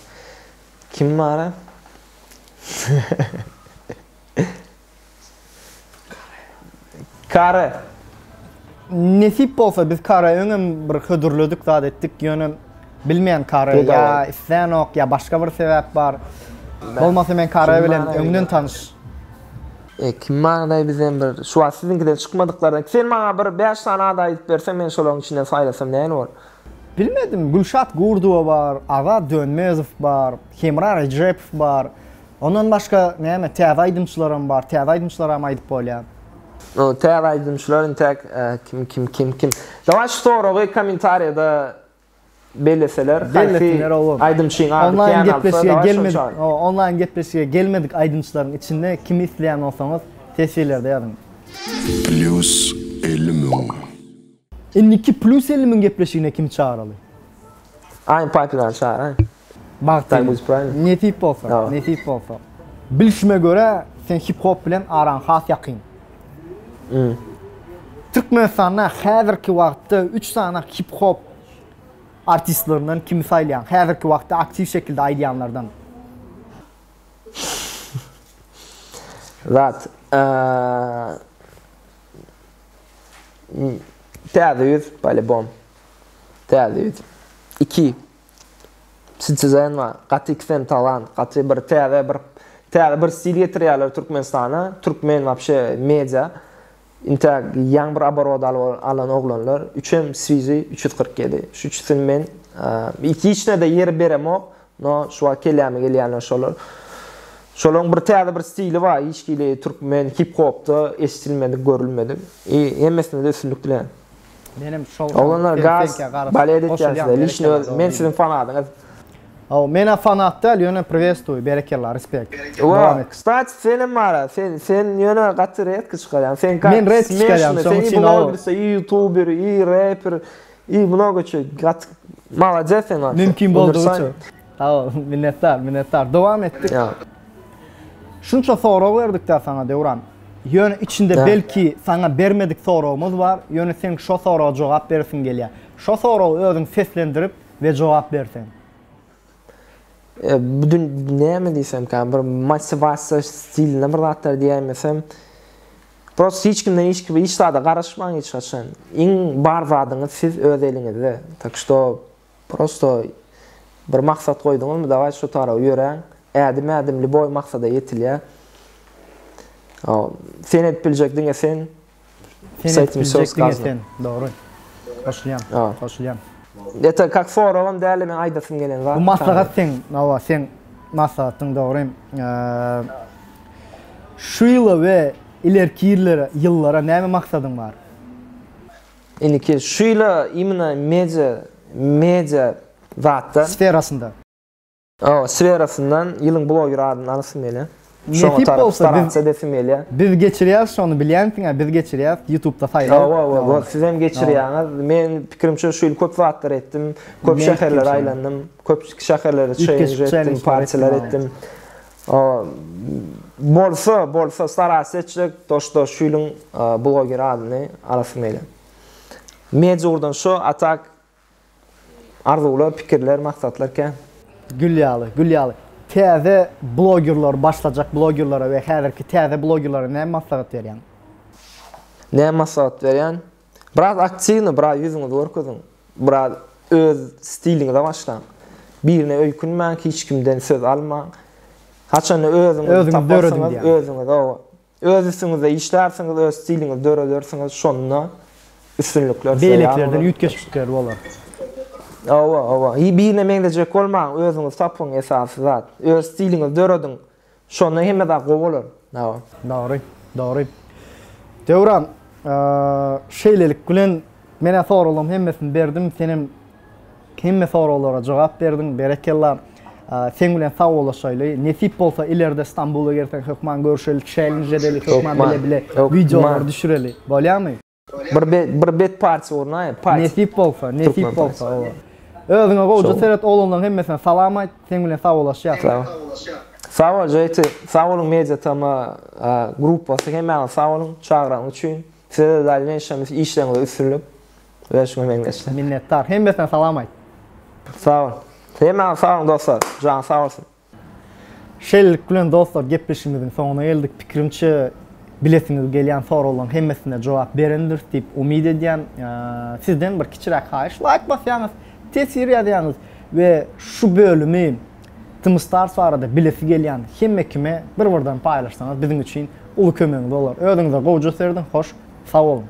Kim bara? Kare. Nesip bolsa biz Kara öňem bir hödürledik zat etdik ýöne bilmeýän Kara ýa islänok ýa başga bir sebäp bar. Bolmasa men Kara bilen öňden tanyş. E kim baradaý bizden bir şu wagt siziňkiden çykmadyklardan sen maňa bir 5 sany ad aýdyp berseň men şolaryň içinden saýlasam nähili bolar? Bilmedim Gülşat Gurdowa bar, Azat Dönmezow bar, Hemra Rejepow bar. Ondan başga näme täze aýdymçylaram bar, täze aýdymçylaram aýdyp bolýar. O täze aýdymçylar intäk kim kim kim kim. Dawaý şu soragy kommentariýada belleseler haýsy aýdymçyň ady kän alsa dawaý şony çagyr. Onlaýn gepleşige gelmedik aýdymçylaryň içinde kimi isleýän bolsaňyz teswirlerde ýazyň. Plýus 50 müň. Indiki Plýus 50 müň gepleşigine kimi çagyraly? Aýn Papilany çagyraýyn. Bagtly. Nesip bolsa, nesip bolsa. Bilşime görä, sen hip-hop bilen araň has ýakyn. Türkmenistanda häzirki wagtda üç sany hip-hop artistlerinden kimi saýlaýaň? Häzirki wagtda aktiw şekilde aýdýanlardan. Zat. Täze ýüz, polibom. Täze ýüz. Iki. Citizen bar. Gaty ikisem talant. Gaty bir täze bir täze bir stil getirýärler Türkmenistana. Türkmen wapşe media. Intäk ýaňy bir oborot alan oglanlar. Üçem swizi 347. Şu üçüsini men hiç nede ýer beremok. No şu wagt kelläme gelýänler şolar. Şolaryň bir täze bir stili bar. Hiç hili türkmen hip hopda eşidilmedik, görülmedik. I hemmesine-de üstünlik dileýän. Menem şol Oglanlar gaz balet etýän size. Liçni öz men siziň fanadyňyz. Hawa, men-ä fanat däl, ýöne priwestwuý, berekella, respekt. Dowam et. Kstati senem bara, sen sen ýöne gaty redki çykarýaň. Sen kak Men redki çykarýan, şoň üçin hawa. Sen i ýutuber, i reper, i mnogo çe gaty malades sen wapşe. Mümkin boldugyça. Hawa, minnetdar, minnetdar. Dowam etdik. Şunça sorag berdik-dä saňa Döwran. Ýöne içinde belki saňa bermedik soragymyz bar, ýöne seň şo soraga jogap beresiň gelýär. Şo soragy özüň seslendirip we jogap berseň. Bu dün näme diýsemkäm bir motiwasiýa stilinde bir zatlar diýäýmesem. Prosta hiç kimden hiç hiç zada garaşmaň hiç haçan. Iň bar zadyňyz siz öz eliňizde. Tak şto Prosto bir maksat goýduňyzmy dawaý şo taraba ýöräň. Ädim ädim lýuboý maksada ýetilýär. Sen edip biljek diňe sen. Sen edip biljek diňe sen. Dogry. Goşulýan. Goşulýan. Eta kak soragam däl men aýdasym gelen zat. Bu maslahat seň, hawa seň maslahatyň dogry. Şu ýyla we ilerki ýyllara ýyllara näme maksadyň bar? Indiki şu ýyla imенно media media zatda. Sferasynda. Hawa, sferasyndan ýylyň blogeri adyny alasym gelýär. Şoňa Nesip tarap bolsa biz starаться edesim gelýär. Biz geçirýäs şony bilýänsiň-ä biz geçirýäs ýutubda saýlaw. Hawa, hawa, hawa, sizem geçirýäňiz. Men pikirimçe şu ýyl köp zatlar etdim. Köp Men şäherlere pikirimçe. aýlandym. Köp şäherlere Üýtgeşik çenj etdim, çellenjler partiýalar etdiň, hawa. etdim. Hawa, bolsa, bolsa starаться etjek, to şto şu ýylyň blogeri adyny alasym gelýär. Media ugurdan şo, a tak arzuwlar, pikirler, maksatlar kän. Gül ýaly, gül ýaly. Täze blogerler, başlajak blogerlere we häzirki täze blogerlere näme maslahat berýäň? Näme maslahat berýän? Biraz aktiwny, biraz ýüzüňizi görkeziň. Biraz öz stiliňize başlaň. Birine öýkünmäň, hiç kimden söz almaň. Haçanda özüňizi Özüňizi dörediň taparsyňyz, diýýäň. özüňiz hawa. Öz üstüňizde işlärsiňiz, öz stiliňizi döredersiňiz, şonda üstünlikler size ýar Beýlekilerden bolar. üýtgeşikler bolar. Hawa, hawa. Birine meňzejek bolmaň, özüňizi tapyň esasy zat. Öz stiliňizi dörediň. Şonda hemme zat gowy bolar. Hawa. Dogry, dogry. Döwran, şeýlelik bilen men-ä soraglaryň hemmesini berdim, senem hemme soraglara jogap berdiň, berekella. Seň bilen sagbollaşaýly. Nesip bolsa ileride Stambula gelseň hökman görüşeli, çellenj edeli, hökman bile-bile wideolar düşüreli. Bolýamy? Bir bir bet party gurnaý, party. Nesip bolsa, nesip bolsa, owa. Özüňe gowja seret, oglanlaryň hemmesine salam aýt, seň bilen sagbollaşýas. Sag bol. Sag bol JT, sag boluň Media TM gruppasy hemmäňiz sag boluň çagyranyňyz üçin. Size-de dalneýşem işleriňizde üstünlik we şuňa meňzeşler. Minnetdar. Hemmesine salam aýt. Sag bol. Hemmäňiz sag boluň dostlar. Janyň sag bolsun. Şeýlelik bilen dostlar gepleşigimiziň soňuna geldik. Pikirimçe bilesiňiz gelýän soraglaryň hemmesine jogap berendiris diýip umyt edýän. Sizden bir kiçiräk haýyş laýk basýaňyz, teswir ýazýaňyz we şu bölümi Tmstars barada bilesi gelýän hemme kime bir birden paýlaşsaňyz biziň üçin uly kömegiňiz bolar. Özüňize gowja serediň hoş sag boluň.